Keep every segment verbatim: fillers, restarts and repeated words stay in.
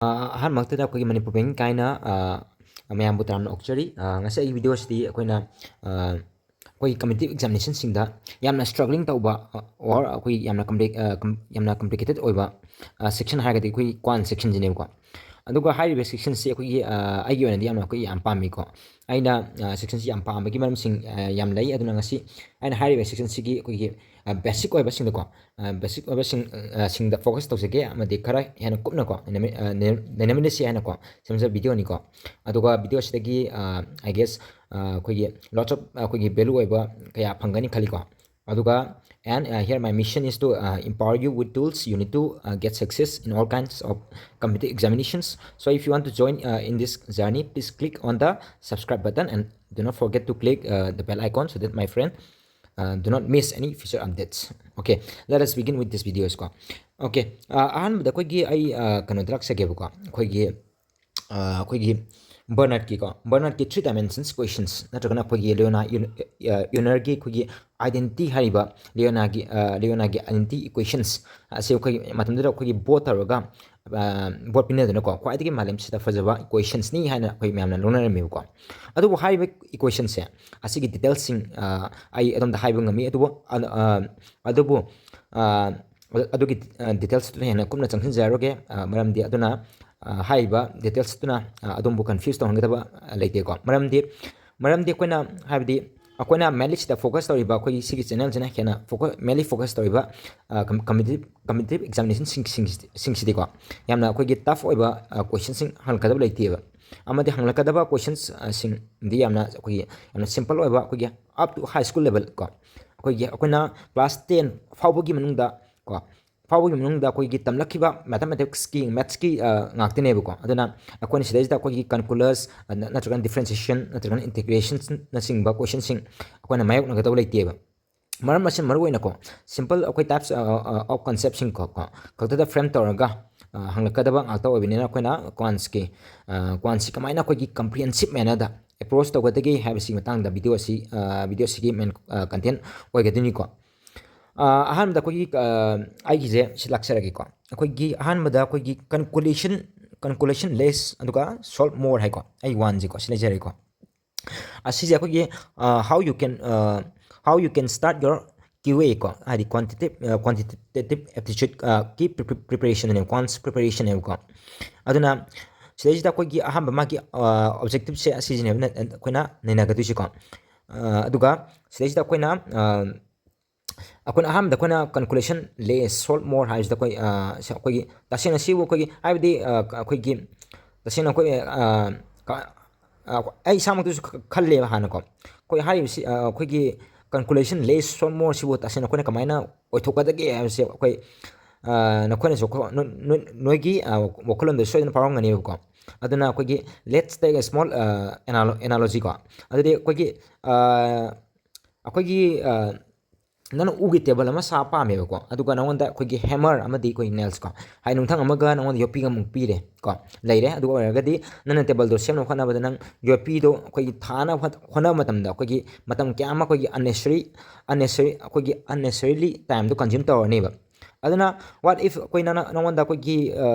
ꯑ, ꯑꯍꯥꯟꯕꯃꯛꯇꯗ ꯑꯩꯈꯣꯏꯒꯤ ꯃꯅꯤꯄꯨꯔ ꯕꯦꯡꯀꯤꯡ ꯀꯥꯏꯅ, ꯑ, ꯃꯌꯥꯝꯕꯨ ꯇꯔꯥꯝꯅ ꯑꯣꯛꯆꯔꯤ꯫ ꯑ, ꯉꯁꯤ ꯑꯩꯒꯤ ꯚꯤꯗꯤꯑꯣꯁꯤꯗꯤ ꯑꯩꯈꯣꯏꯅ, ꯑ, ꯑꯩꯈꯣꯏꯒꯤ competitive examinationꯁꯤꯡꯗ ꯌꯥꯝꯅ struggling ꯇꯧꯕ, ꯑ, or ꯑꯩꯈꯣꯏ ꯌꯥꯝꯅ compli-, ꯑ, com-, ꯌꯥꯝꯅ complicated ꯑꯣꯏꯕ, ꯑ, section ꯍꯥꯏꯔꯒꯗꯤ ꯑꯩꯈꯣꯏ quant sectionꯁꯤꯅꯦꯕꯀꯣ꯫ ꯑꯗꯨꯒ ꯍꯥꯏꯔꯤꯕ sectionꯁꯤ ꯑꯩꯈꯣꯏꯒꯤ, ꯑ, ꯑꯩꯒꯤ ꯑꯣꯏꯅꯗꯤ ꯌꯥꯝꯅ ꯑꯩꯈꯣꯏ ꯌꯥꯝ ꯄꯥꯝꯃꯤꯀꯣ꯫ ꯑꯩꯅ, ꯑ, sectionꯁꯤ ꯌꯥꯝ ꯄꯥꯝꯕꯒꯤ ꯃꯔꯝꯁꯤꯡ, ꯑ, ꯌꯥꯝ ꯂꯩ꯫ ꯑꯗꯨꯅ ꯉꯁꯤ ꯑꯩꯅ ꯍꯥꯏꯔꯤꯕ sectionꯁꯤꯒꯤ ꯑꯩꯈꯣꯏꯒꯤ, ꯑ, basic ꯑꯣꯏꯕꯁꯤꯡꯗꯀꯣ, ꯑ, basic ꯑꯣꯏꯕꯁꯤꯡ, ꯑ, ꯁꯤꯡꯗ focus ꯇꯧꯖꯒꯦ, ꯑꯃꯗꯤ ꯈꯔ ꯍꯦꯟꯅ ꯀꯨꯞꯅꯀꯣ, dynami-, ꯑ, dynam-, dynamicnessꯁꯤ ꯍꯥꯏꯅꯀꯣ ꯁꯦꯝꯖꯕ ꯚꯤꯗꯤꯑꯣꯅꯤꯀꯣ꯫ ꯑꯗꯨꯒ ꯚꯤꯗꯤꯑꯣꯁꯤꯗꯒꯤ, ꯑ, I guess, ꯑ, ꯑꯩꯈꯣꯏꯒꯤ lots of, ꯑ, ꯑꯩꯈꯣꯏꯒꯤ value ꯑꯣꯏꯕ ꯀꯌꯥ ꯐꯪꯒꯅꯤ ꯈꯜꯂꯤꯀꯣ꯫ ꯑꯗꯨꯒ, and, uh, here my mission is to, uh, empower you with tools you need to, uh, get success in all kinds of competitive examinations. So if you want to join, uh, in this journey, please click on the subscribe button and do not forget to click, uh, the bell icon so that my friend, uh, do not miss any future updates. Okay, let us begin with this videos ꯀꯣ꯫ Okay, uh, ꯑꯍꯥꯟꯕꯗ ꯑꯩꯈꯣꯏꯒꯤ ꯑꯩ, uh, ꯀꯩꯅꯣꯗ ꯂꯥꯛꯆꯒꯦꯕꯀꯣ꯫ ꯑꯩꯈꯣꯏꯒꯤ, ꯑ, ꯑꯩꯈꯣꯏꯒꯤ ꯕꯔꯅꯥꯔꯗꯀꯤꯀꯣ, ꯕꯔꯅꯥꯔꯗꯀꯤ three dimensions questions ꯅꯠꯇ꯭ꯔꯒꯅ ꯑꯩꯈꯣꯏꯒꯤ ꯂꯤꯑꯣꯅꯥ-, ꯌꯨ-, ꯑ, ꯌꯨꯅꯔꯒꯤ ꯑꯩꯈꯣꯏꯒꯤ identity ꯍꯥꯏꯔꯤꯕ ꯂꯤꯑꯣꯅꯥꯒꯤ, ꯑ, ꯂꯤꯑꯣꯅꯥꯒꯤ identity equations ꯑꯁꯤ ꯑꯩꯈꯣꯏꯒꯤ ꯃꯇꯝꯗꯨꯗ ꯑꯩꯈꯣꯏꯒꯤ vote ꯇꯧꯔꯒ, ꯑ, vote ꯄꯤꯅꯗꯅꯀꯣ, ꯈ꯭ꯋꯥꯏꯗꯒꯤ ꯃꯥꯂꯦꯝꯁꯤꯗ ꯐꯖꯕ equationsꯅꯤ ꯍꯥꯏꯅ ꯑꯩꯈꯣꯏ ꯃꯌꯥꯝꯅ ꯂꯧꯅꯔꯝꯃꯦꯕꯀꯣ꯫ ꯑꯗꯨꯕꯨ ꯍꯥꯏꯔꯤꯕ equationꯁꯦ ꯑꯁꯤꯒꯤ detailsꯁꯤꯡ, ꯑ, ꯑꯩ ꯑꯗꯣꯝꯗ ꯍꯥꯏꯕ ꯉꯝꯃꯤ꯫ ꯑꯗꯨꯕꯨ, ꯑ, ꯑ, ꯑꯗꯨꯕꯨ, ꯑ, ꯑꯗꯨꯒꯤ, ꯑ, detailsꯇꯨꯗ ꯍꯦꯟꯅ ꯀꯨꯞꯅ ꯆꯪꯁꯤꯟꯖꯔꯔꯣꯏꯒꯦ꯫ ꯑ, ꯃꯔꯝꯗꯤ ꯑꯗꯨꯅ, ꯑ, ꯍꯥꯏꯔꯤꯕ detailsꯇꯨꯅ, ꯑ, ꯑꯗꯣꯝꯕꯨ confuse ꯇꯧꯍꯟꯒꯗꯕ, ꯑ, ꯂꯩꯇꯦꯀꯣ꯫ ꯃꯔꯝꯗꯤ, ꯃꯔꯝꯗꯤ ꯑꯩꯈꯣꯏꯅ, ꯍꯥꯏꯕꯗꯤ ꯑꯩꯈꯣꯏꯅ mainlyꯁꯤꯗ focus ꯇꯧꯔꯤꯕ, ꯑꯩꯈꯣꯏꯒꯤ ꯁꯤꯒꯤ channelꯁꯤꯅ ꯍꯦꯟꯅ focus, mainly focus ꯇꯧꯔꯤꯕ, ꯑ, com-, competitive, competitive examinationꯁꯤꯡ, ꯁꯤꯡ-, ꯁꯤꯡꯁꯤꯗꯤꯀꯣ, ꯌꯥꯝꯅ ꯑꯩꯈꯣꯏꯒꯤ tough ꯑꯣꯏꯕ, ꯑ, questionꯁꯤꯡ ꯍꯪꯉꯛꯀꯗꯕ ꯂꯩꯇꯦꯕ꯫ ꯑꯃꯗꯤ ꯍꯪꯂꯛꯀꯗꯕ questions, ꯑ, ꯁꯤꯡꯗꯤ ꯌꯥꯝꯅ ꯑꯩꯈꯣꯏꯒꯤ ꯌꯥꯝꯅ simple ꯑꯣꯏꯕ, ꯑꯩꯈꯣꯏꯒꯤ up to high school level ꯀꯣ, ꯑꯩꯈꯣꯏꯒꯤ, ꯑꯩꯈꯣꯏꯅ class ten ꯐꯥꯎꯕꯒꯤ ꯃꯅꯨꯡꯗ ꯀꯣ, ꯐꯥꯎꯕꯒꯤ ꯃꯅꯨꯡꯗ ꯑꯩꯈꯣꯏꯒꯤ ꯇꯝꯂꯛꯈꯤꯕ mathematicsꯀꯤ, mathsꯀꯤ, ꯑ, ꯉꯥꯛꯇꯅꯦꯕꯀꯣ꯫ ꯑꯗꯨꯅ ꯑꯩꯈꯣꯏꯅ ꯁꯤꯗꯩꯁꯤꯗ ꯑꯩꯈꯣꯏꯒꯤ calculus, ꯑ, ꯅ-, ꯅꯠꯇ꯭ꯔꯒꯅ differentiationꯅꯆꯤꯡꯕ questionꯁꯤꯡ ꯑꯩꯈꯣꯏꯅ ꯃꯥꯌꯣꯛꯅꯒꯗꯕ ꯂꯩꯇꯦꯕ꯫ ꯃꯔꯝ ꯑꯁꯤꯅ ꯃꯔꯨ ꯑꯣꯏꯅꯀꯣ, simple ꯑꯩꯈꯣꯏ types, ꯑ, ꯑ, of conceptꯁꯤꯡ ꯀꯣ, ꯀꯣ, ꯈꯛꯇꯗ frame ꯇꯧꯔꯒ, ꯑ, ꯍꯪꯂꯛꯀꯗꯕ ꯉꯥꯛꯇ ꯑꯣꯏꯕꯅꯤꯅ ꯑꯩꯈꯣꯏꯅ quantsꯀꯤ, ꯑ, quantsꯁꯤ ꯀꯃꯥꯏꯅ ꯑꯩꯈꯣꯏꯒꯤ comprehensive mannerꯗ approach ꯇꯧꯒꯗꯒꯦ ꯍꯥꯏꯕꯁꯤꯒꯤ ꯃꯇꯥꯡꯗ video ꯑꯁꯤ, ꯑ, video ꯑꯁꯤꯒꯤ main, ꯑ, content ꯑꯣꯏꯒꯗꯣꯏꯅꯤꯀꯣ꯫ ꯑ, ꯑꯍꯥꯟꯕꯗ ꯑꯩꯈꯣꯏꯒꯤ, ꯑ, ꯑꯩꯒꯤꯁꯦ ꯁꯤ ꯂꯥꯛꯆꯔꯒꯦꯀꯣ꯫ ꯑꯩꯈꯣꯏꯒꯤ ꯑꯍꯥꯟꯕꯗ ꯑꯩꯈꯣꯏꯒꯤ calculation, calculation less ꯑꯗꯨꯒ solve more ꯍꯥꯏꯀꯣ, ꯑꯩ ꯋꯥꯟꯁꯤꯀꯣ ꯁꯤ ꯂꯩꯖꯔꯦꯀꯣ꯫ ꯑꯁꯤꯁꯦ ꯑꯩꯈꯣꯏꯒꯤ how you can how you can start your Q A ꯀꯣ, ꯍꯥꯏꯗꯤ quantitative quantitative aptitude ꯀꯤ preparation ꯅꯦꯕ, quants preparation ꯅꯦꯕꯀꯣ꯫ ꯑꯗꯨꯅ ꯁꯤꯗꯩꯁꯤꯗ ꯑꯩꯈꯣꯏꯒꯤ ꯑꯍꯥꯟꯕ ꯃꯥꯒꯤ objective ꯁꯦ ꯑꯁꯤꯁꯤꯅꯦꯕ ꯑꯩꯈꯣꯏꯅ ꯅꯩꯅꯒꯗꯣꯏꯁꯤꯀꯣ꯫ ꯑꯗꯨꯒ ꯁꯤꯗꯩꯁꯤꯗ ꯑꯩꯈꯣꯏꯅ ꯑꯩꯈꯣꯏꯅ ꯑꯍꯥꯟꯕꯗ ꯑꯩꯈꯣꯏꯅ calculation less solve more ꯍꯥꯏꯕꯁꯤꯗ ꯑꯩꯈꯣꯏ ꯑꯩꯈꯣꯏꯒꯤ ꯇꯁꯦꯡꯅ ꯁꯤꯕꯨ ꯑꯩꯈꯣꯏꯒꯤ ꯍꯥꯏꯕꯗꯤ ꯑꯩꯈꯣꯏꯒꯤ ꯇꯁꯦꯡꯅ ꯑꯩꯈꯣꯏ ꯑꯩ ꯏꯁꯥꯃꯛꯇꯁꯨ ꯈꯜꯂꯦꯕ ꯍꯥꯟꯅꯀꯣ꯫ ꯑꯩꯈꯣꯏ ꯍꯥꯏꯔꯤꯕꯁꯤ ꯑꯩꯈꯣꯏꯒꯤ calculation less solve more ꯁꯤꯕꯨ ꯇꯁꯦꯡꯅ ꯑꯩꯈꯣꯏꯅ ꯀꯃꯥꯏꯅ ꯑꯣꯏꯊꯣꯛꯀꯗꯒꯦ ꯍꯥꯏꯕꯁꯦ ꯑꯩꯈꯣꯏ ꯅꯈꯣꯏꯅꯁꯨ ꯅꯣꯏꯒꯤ ꯋꯥꯈꯜꯂꯣꯟꯗ ꯁꯣꯏꯗꯅ ꯐꯥꯎꯔꯝꯒꯅꯦꯕꯀꯣ꯫ ꯑꯗꯨꯅ ꯑꯩꯈꯣꯏꯒꯤ let's take a small analogy ꯀꯣ꯫ ꯑꯗꯨꯗꯤ ꯑꯩꯈꯣꯏꯒꯤ ꯑꯩꯈꯣꯏꯒꯤ ꯅꯪꯅ ꯎꯒꯤ table ꯑꯃ ꯁꯥ ꯄꯥꯝꯃꯦꯕꯀꯣ꯫ ꯑꯗꯨꯒ ꯅꯉꯣꯟꯗ ꯑꯩꯈꯣꯏꯒꯤ hammer ꯑꯃꯗꯤ ꯑꯩꯈꯣꯏ nails ꯀꯣ, ꯍꯥꯏ ꯅꯨꯡꯊꯪ ꯑꯃꯒ ꯅꯉꯣꯟꯗ ꯌꯣꯠꯄꯤꯒ ꯑꯃꯨꯛ ꯄꯤꯔꯦ ꯀꯣ, ꯂꯩꯔꯦ꯫ ꯑꯗꯨ ꯑꯣꯏꯔꯒꯗꯤ ꯅꯪꯅ table ꯗꯣ ꯁꯦꯝꯅꯕ ꯍꯣꯠꯅꯕꯗ ꯅꯪ ꯌꯣꯠꯄꯤꯗꯣ ꯑꯩꯈꯣꯏꯒꯤ ꯊꯥꯅꯕ ꯍꯣꯠꯅꯕ ꯃꯇꯝꯗ ꯑꯩꯈꯣꯏꯒꯤ ꯃꯇꯝ ꯀꯌꯥ ꯑꯃ ꯑꯩꯈꯣꯏꯒꯤ unnecessary unnecessary ꯑꯩꯈꯣꯏꯒꯤ unnecessarily time ꯗꯣ consume ꯇꯧꯔꯅꯦꯕ꯫ ꯑꯗꯨꯅ what if ꯑꯩꯈꯣꯏ ꯅꯪꯉꯣꯟꯗ ꯑꯩꯈꯣꯏꯒꯤ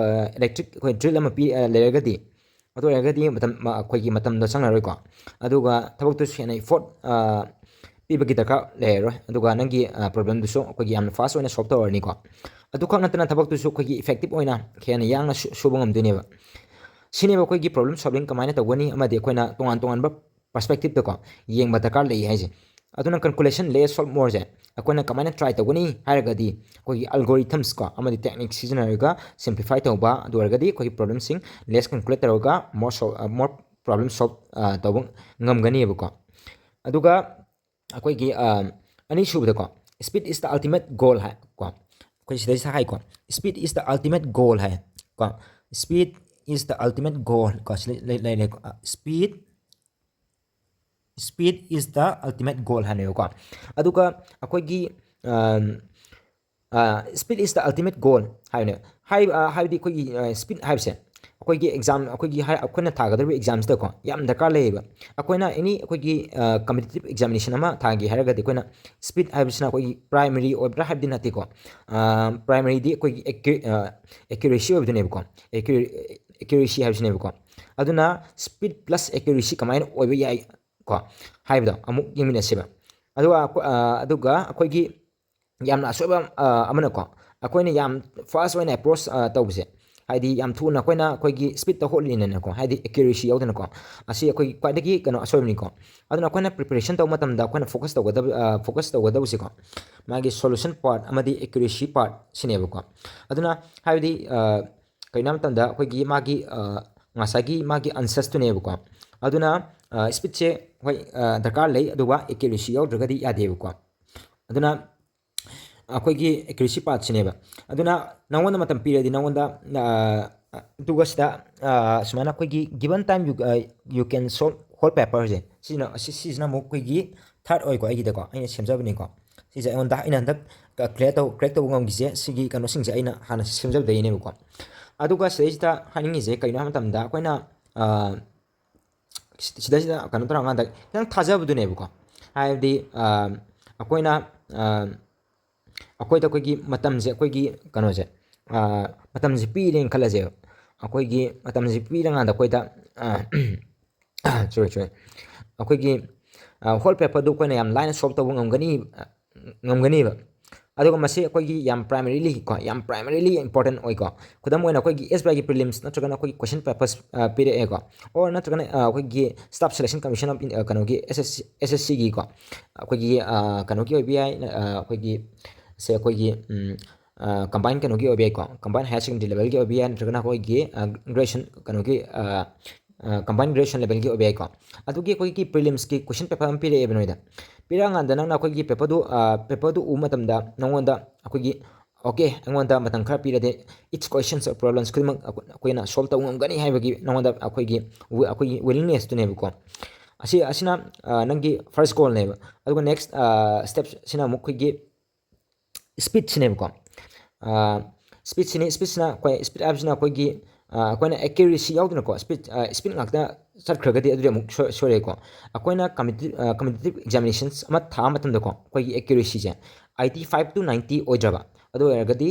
electric ꯑꯩꯈꯣꯏ drill ꯑꯃ ꯄꯤ ꯂꯩꯔꯒꯗꯤ, ꯑꯗꯨ ꯑꯣꯏꯔꯒꯗꯤ ꯃꯇꯝ ꯑꯩꯈꯣꯏꯒꯤ ꯃꯇꯝꯗꯣ ꯆꯪꯉꯔꯣꯏꯀꯣ꯫ ꯑꯗꯨꯒ ꯊꯕꯛꯇꯨꯁꯨ ꯍꯦꯟꯅ effort ꯄꯤꯕꯒꯤ ꯗꯔꯀꯥꯔ ꯂꯩꯔꯔꯣꯏ꯫ ꯑꯗꯨꯒ ꯅꯪꯒꯤ problem ꯗꯨꯁꯨ ꯑꯩꯈꯣꯏꯒꯤ ꯌꯥꯝꯅ fast ꯑꯣꯏꯅ solve ꯇꯧꯔꯅꯤꯀꯣ꯫ ꯑꯗꯨꯈꯛ ꯅꯠꯇꯅ ꯊꯕꯛꯇꯨꯁꯨ ꯑꯩꯈꯣꯏꯒꯤ effective ꯑꯣꯏꯅ ꯍꯦꯟꯅ ꯌꯥꯡꯅ ꯁꯨꯕ ꯉꯝꯗꯣꯏꯅꯦꯕ꯫ ꯁꯤꯅꯦꯕ ꯑꯩꯈꯣꯏꯒꯤ problem solving ꯀꯃꯥꯏꯅ ꯇꯧꯒꯅꯤ ꯑꯃꯗꯤ ꯑꯩꯈꯣꯏꯅ ꯇꯣꯉꯥꯟ ꯇꯣꯉꯥꯟꯕ perspective ꯇꯀꯣ ꯌꯦꯡꯕ ꯗꯔꯀꯥꯔ ꯂꯩ ꯍꯥꯏꯁꯦ꯫ ꯑꯗꯨꯅ calculation less solve more ꯁꯦ ꯑꯩꯈꯣꯏꯅ ꯀꯃꯥꯏꯅ try ꯇꯧꯒꯅꯤ ꯍꯥꯏꯔꯒꯗꯤ ꯑꯩꯈꯣꯏꯒꯤ algorithms ꯀꯣ ꯑꯃꯗꯤ technique ꯁꯤꯖꯤꯟꯅꯔꯒ simplify ꯇꯧꯕ, ꯑꯗꯨ ꯑꯣꯏꯔꯒꯗꯤ ꯑꯩꯈꯣꯏꯒꯤ problem ꯁꯤꯡ less calculate ꯇꯧꯔꯒ more solve more problem solve ꯇꯧꯕ ꯉꯝꯒꯅꯤꯕꯀꯣ꯫ ꯑꯗꯨꯒ ꯑꯩꯈꯣꯏꯒꯤ ꯑꯅꯤꯁꯨꯕꯗꯀꯣ speed is the ultimate goal ꯍꯥꯏ ꯀꯣ꯫ ꯑꯩꯈꯣꯏ ꯁꯤꯗꯩꯁꯤꯗ ꯍꯥꯏꯀꯣ, speed is the ultimate goal ꯍꯥꯏ ꯀꯣ꯫ Speed is the ultimate goal ꯀꯣ꯫ ꯁꯤ ꯂꯩꯔꯦꯀꯣ꯫ Speed speed is the ultimate goal ꯍꯥꯏꯅꯦꯕꯀꯣ꯫ ꯑꯗꯨꯒ ꯑꯩꯈꯣꯏꯒꯤ speed is the ultimate goal ꯍꯥꯏꯕꯅꯦ꯫ ꯍꯥꯏꯕꯗꯤ ꯑꯩꯈꯣꯏꯒꯤ speed ꯍꯥꯏꯕꯁꯦ ꯑꯩꯈꯣꯏꯒꯤ exam ꯑꯩꯈꯣꯏꯒꯤ ꯑꯩꯈꯣꯏꯅ ꯊꯥꯒꯗꯧꯔꯤꯕ exam ꯁꯤꯗꯀꯣ ꯌꯥꯝ ꯗꯔꯀꯥꯔ ꯂꯩꯌꯦꯕ꯫ ꯑꯩꯈꯣꯏꯅ any ꯑꯩꯈꯣꯏꯒꯤ competitive examination ꯑꯃ ꯊꯥꯒꯦ ꯍꯥꯏꯔꯒꯗꯤ ꯑꯩꯈꯣꯏꯅ speed ꯍꯥꯏꯕꯁꯤꯅ ꯑꯩꯈꯣꯏꯒꯤ primary ꯑꯣꯏꯕ꯭ꯔꯥ ꯍꯥꯏꯕꯗꯤ ꯅꯠꯇꯦꯀꯣ꯫ Primary ꯗꯤ ꯑꯩꯈꯣꯏꯒꯤ accuracy ꯑꯣꯏꯕꯗꯨꯅꯦꯕꯀꯣ꯫ ꯑꯦꯀ꯭ꯌꯨꯔꯦꯁꯤ ꯍꯥꯏꯕꯁꯤꯅꯦꯕꯀꯣ꯫ ꯑꯗꯨꯅ speed plus accuracy ꯀꯃꯥꯏꯅ ꯑꯣꯏꯕ ꯌꯥꯏ ꯀꯣ ꯍꯥꯏꯕꯗꯣ ꯑꯃꯨꯛ ꯌꯦꯡꯃꯤꯟꯅꯁꯦꯕ꯫ ꯑꯗꯨꯒ ꯑꯩꯈꯣꯏ- ꯑ, ꯑꯗꯨꯒ ꯑꯩꯈꯣꯏꯒꯤ ꯌꯥꯝꯅ ꯑꯁꯣꯏꯕ ꯑ, ꯑꯃꯅꯀꯣ, ꯑꯩꯈꯣꯏꯅ ꯌꯥꯝ ꯐꯥꯁ ꯑꯣꯏꯅ ꯑꯦꯄ꯭ꯔꯣꯁ ꯇꯧꯕꯁꯦ, ꯍꯥꯏꯗꯤ ꯌꯥꯝ ꯊꯨꯅ ꯑꯩꯈꯣꯏꯅ ꯑꯩꯈꯣꯏꯒꯤ ꯁ꯭ꯄꯤꯠꯇ ꯍꯣꯠꯂꯤꯅꯦꯅꯀꯣ, ꯍꯥꯏꯗꯤ ꯑꯦꯀ꯭ꯌꯨꯔꯦꯁꯤ ꯌꯥꯎꯗꯅꯀꯣ, ꯑꯁꯤ ꯑꯩꯈꯣꯏꯒꯤ ꯈ꯭ꯋꯥꯏꯗꯒꯤ ꯀꯩꯅꯣ ꯑꯁꯣꯏꯕꯅꯤꯀꯣ꯫ ꯑꯗꯨꯅ ꯑꯩꯈꯣꯏꯅ ꯄ꯭ꯔꯤꯄꯦꯔꯦꯁꯟ ꯇꯧꯕ ꯃꯇꯝꯗ ꯑꯩꯈꯣꯏꯅ ꯐꯣꯀꯁ ꯇꯧꯒꯗꯕ ꯐꯣꯀꯁ ꯇꯧꯒꯗꯕꯁꯤꯀꯣ, ꯃꯥꯒꯤ ꯁꯣꯂꯨꯁꯟ ꯄꯥꯔꯠ ꯑꯃꯗꯤ ꯑꯦꯀ꯭ꯌꯨꯔꯦꯁꯤ ꯄꯥꯔꯠ ꯁꯤꯅꯦꯕꯀꯣ꯫ ꯑꯗꯨꯅ ꯍꯥꯏꯕꯗꯤ ꯑ, ꯀꯩꯅꯣ ꯍꯥꯏꯕ ꯃꯇꯝꯗ ꯑꯩꯈꯣꯏꯒꯤ ꯃꯥꯒꯤ ꯑ, ꯉꯁꯥꯏꯒꯤ ꯃꯥꯒꯤ ꯑꯟꯁꯔꯁꯇꯨꯅꯦꯕꯀꯣ꯫ ꯑꯗꯨꯅ ꯁ꯭ꯄꯤꯠꯁꯦ ꯍꯣꯏ ꯑ, ꯗꯔꯀꯥꯔ ꯂꯩ, ꯑꯗꯨꯒ ꯑꯦꯀ꯭ꯌꯨꯔꯦꯁꯤ ꯌꯥꯎꯗ꯭ꯔꯒꯗꯤ ꯌꯥꯗꯦꯕꯀꯣ꯫ ꯑꯗꯨꯅ ꯑꯩꯈꯣꯏꯒꯤ ꯑꯦꯀ꯭ꯌꯨꯔꯦꯁꯤ ꯄꯥꯔꯠꯁꯤꯅꯦꯕ꯫ ꯑꯗꯨꯅ ꯅꯉꯣꯟꯗ ꯃꯇꯝ ꯄꯤꯔꯗꯤ ꯅꯉꯣꯟꯗ ꯑ, ꯑꯗꯨꯒ ꯁꯤꯗ ꯑ, ꯁꯨꯃꯥꯏꯅ ꯑꯩꯈꯣꯏꯒꯤ given time you, uh, you can solve whole paperꯁꯦ, ꯁꯤꯅ ꯑꯁꯤ- ꯁꯤꯁꯤꯅ ꯑꯃꯨꯛ ꯑꯩꯈꯣꯏꯒꯤ ꯊꯥꯔꯠ ꯑꯣꯏꯀꯣ, ꯑꯩꯒꯤꯗꯀꯣ ꯑꯩꯅ ꯁꯦꯝꯖꯕꯅꯤꯀꯣ꯫ ꯁꯤꯁꯦ ꯑꯩꯉꯣꯟꯗ ꯑꯩꯅ ꯍꯟꯗꯛ ꯀ꯭ꯂꯤꯌꯥꯔ ꯇꯧ ꯀ꯭ꯔꯦꯛ ꯇꯧꯕ ꯉꯝꯈꯤꯁꯦ ꯁꯤꯒꯤ ꯀꯩꯅꯣꯁꯤꯡꯁꯦ ꯑꯩꯅ ꯍꯥꯟꯅ ꯁꯦꯝꯖꯕꯗꯒꯤꯅꯦꯕꯀꯣ꯫ ꯑꯗꯨꯒ ꯁꯤꯗꯩꯁꯤꯗ ꯍꯥꯏꯅꯤꯡꯉꯤꯁꯦ ꯀꯩꯅꯣ ꯍꯥꯏꯕ ꯃꯇꯝꯗ ꯑꯩꯈꯣꯏꯅ ꯑ, ꯁꯤ- ꯁꯤꯗꯩꯁꯤꯗ ꯀꯩꯅꯣ ꯇꯧꯔꯀꯥꯟꯗ ꯈꯤꯇꯪ ꯊꯥꯖꯕꯗꯨꯅꯦꯕꯀꯣ꯫ ꯍꯥꯏꯕꯗꯤ ꯑ, ꯑꯩꯈꯣꯏꯅ ꯑ, ꯑꯩꯈꯣꯏꯗ ꯑꯩꯈꯣꯏꯒꯤ ꯃꯇꯝꯁꯦ ꯑꯩꯈꯣꯏꯒꯤ ꯀꯩꯅꯣꯁꯦ ꯑ, ꯃꯇꯝꯁꯦ ꯄꯤꯔꯦꯅ ꯈꯜꯂꯁꯦꯕ꯫ ꯑꯩꯈꯣꯏꯒꯤ ꯃꯇꯝꯁꯦ ꯄꯤꯔꯀꯥꯟꯗ ꯑꯩꯈꯣꯏꯗ ꯁꯣꯔꯤ ꯁꯣꯔꯤ ꯑꯩꯈꯣꯏꯒꯤ ꯍꯣꯜ ꯄꯦꯄꯔꯗꯨ ꯑꯩꯈꯣꯏꯅ ꯌꯥꯝ ꯂꯥꯏꯅ ꯁꯣꯜꯕ ꯇꯧꯕ ꯉꯝꯒꯅꯤ ꯉꯝꯒꯅꯤꯕ꯫ ꯑꯗꯨꯒ ꯃꯁꯤ ꯑꯩꯈꯣꯏꯒꯤ ꯌꯥꯝ ꯄ꯭ꯔꯥꯏꯃꯔꯤꯂꯤ ꯀꯣ ꯌꯥꯝ ꯄ꯭ꯔꯥꯏꯃꯔꯤꯂꯤ ꯏꯝꯄꯣꯔꯇꯦꯟ ꯑꯣꯏꯀꯣ꯫ ꯈꯨꯗꯝ ꯑꯣꯏꯅ ꯑꯩꯈꯣꯏꯒꯤ ꯑꯦꯁ ꯕꯤ ꯑꯥꯏꯒꯤ ꯄ꯭ꯔꯤꯂꯤꯝꯁ ꯅꯠꯇ꯭ꯔꯒꯅ ꯑꯩꯈꯣꯏꯒꯤ ꯀꯣꯏꯁꯟ ꯄꯦꯄꯔꯁ ꯄꯤꯔꯛꯑꯦꯀꯣ꯫ ꯑꯣꯔ ꯅꯠꯇ꯭ꯔꯒꯅ ꯑ, ꯑꯩꯈꯣꯏꯒꯤ staff selection commission of In- ꯑ, ꯀꯩꯅꯣꯒꯤ ꯑꯦꯁ ꯑꯦꯁ ꯁꯤ ꯑꯦꯁ ꯑꯦꯁ ꯁꯤꯒꯤꯀꯣ ꯑꯩꯈꯣꯏꯒꯤ ꯑ, ꯀꯩꯅꯣꯒꯤ ꯑꯣꯏꯕ ꯌꯥꯏ ꯑ, ꯑꯩꯈꯣꯏꯒꯤ ꯁꯦ ꯑꯩꯈꯣꯏꯒꯤ ꯎꯝ, ꯀꯝꯕꯥꯏꯟ ꯀꯩꯅꯣꯒꯤ ꯑꯣꯏꯕ ꯌꯥꯏꯀꯣ, ꯀꯝꯕꯥꯏꯟ ꯍꯥꯌꯔ ꯁꯦꯀꯦꯟꯗꯔꯤ ꯂꯦꯕꯦꯜꯒꯤ ꯑꯣꯏꯕ ꯌꯥꯏ, ꯅꯠꯇ꯭ꯔꯒꯅ ꯑꯩꯈꯣꯏꯒꯤ ꯒ꯭ꯔꯦꯖꯨꯑꯦꯁꯟ ꯀꯩꯅꯣꯒꯤ ꯀꯝꯕꯥꯏꯟ ꯒ꯭ꯔꯦꯖꯨꯑꯦꯁꯟ ꯂꯦꯕꯦꯜꯒꯤ ꯑꯣꯏꯕ ꯌꯥꯏꯀꯣ꯫ ꯑꯗꯨꯒꯤ ꯑꯩꯈꯣꯏꯒꯤ ꯄ꯭ꯔꯤꯂꯤꯝꯁꯀꯤ ꯀꯣꯏꯁꯟ ꯄꯦꯄꯔ ꯑꯃ ꯄꯤꯔꯛꯑꯦꯕ ꯅꯣꯏꯗ꯫ ꯄꯤꯔꯛꯑꯀꯥꯟꯗ ꯅꯪꯅ ꯑꯩꯈꯣꯏꯒꯤ ꯄꯦꯄꯔꯗꯨ ꯄꯦꯄꯔꯗꯨ ꯎꯕ ꯃꯇꯝꯗ ꯅꯉꯣꯟꯗ ꯑꯩꯈꯣꯏꯒꯤ ꯑꯣꯀꯦ ꯑꯩꯉꯣꯟꯗ ꯃꯇꯝ ꯈꯔ ꯄꯤꯔꯗꯤ ꯏꯠꯁ ꯀꯣꯏꯁꯟꯁ ꯑꯣꯔ ꯄ꯭ꯔꯣꯕ꯭ꯂꯦꯝꯁ ꯈꯨꯗꯤꯡꯃꯛ ꯑꯩꯈꯣꯏꯅ ꯁꯣꯜꯕ ꯇꯧꯕ ꯉꯝꯒꯅꯤ ꯍꯥꯏꯕꯒꯤ ꯅꯉꯣꯟꯗ ꯑꯩꯈꯣꯏꯒꯤ ꯑꯩꯈꯣꯏꯒꯤ ꯋꯤꯂꯤꯡꯅꯦꯁꯇꯨꯅꯦꯕꯀꯣ꯫ ꯑꯁꯤ ꯑꯁꯤꯅ ꯅꯪꯒꯤ ꯐꯥꯔꯁ ꯒꯣꯜꯅꯦꯕ꯫ ꯑꯗꯨꯒ ꯅꯦꯛꯁ ꯁ꯭ꯇꯦꯞꯁꯤꯅ ꯑꯃꯨꯛ ꯑꯩꯈꯣꯏꯒꯤ ꯁ꯭ꯄꯤꯠꯁꯤꯅꯦꯕꯀꯣ꯫ ꯁ꯭ꯄꯤꯠꯁꯤꯅꯤ ꯁ꯭ꯄꯤꯠꯁꯤꯅ ꯑꯩꯈꯣꯏ ꯁ꯭ꯄꯤꯠ ꯍꯥꯏꯕꯁꯤꯅ ꯑꯩꯈꯣꯏꯒꯤ ꯑꯩꯈꯣꯏꯅ ꯑꯦꯀ꯭ꯌꯨꯔꯦꯁꯤ ꯌꯥꯎꯗꯅꯀꯣ ꯁ꯭ꯄꯤꯠ ꯁ꯭ꯄꯤꯠ ꯉꯥꯛꯇ ꯆꯠꯈ꯭ꯔꯒꯗꯤ ꯑꯗꯨꯗꯤ ꯑꯃꯨꯛ ꯁꯣꯏꯔꯦꯀꯣ꯫ ꯑꯩꯈꯣꯏꯅ ꯀꯝꯄꯤꯇꯤꯇꯤꯞ ꯀꯝꯄꯤꯇꯤꯇꯤꯞ ꯑꯦꯛꯖꯥꯃꯤꯅꯦꯁꯟꯁ ꯑꯃ ꯊꯥꯕ ꯃꯇꯝꯗꯀꯣ ꯑꯩꯈꯣꯏꯒꯤ ꯑꯦꯀ꯭ꯌꯨꯔꯦꯁꯤꯁꯦ ꯑꯩꯠꯇꯤ ꯐꯥꯏꯚ ꯇꯨ ꯅꯥꯏꯟꯇꯤ ꯑꯣꯏꯗ꯭ꯔꯕ ꯑꯗꯨ ꯑꯣꯏꯔꯒꯗꯤ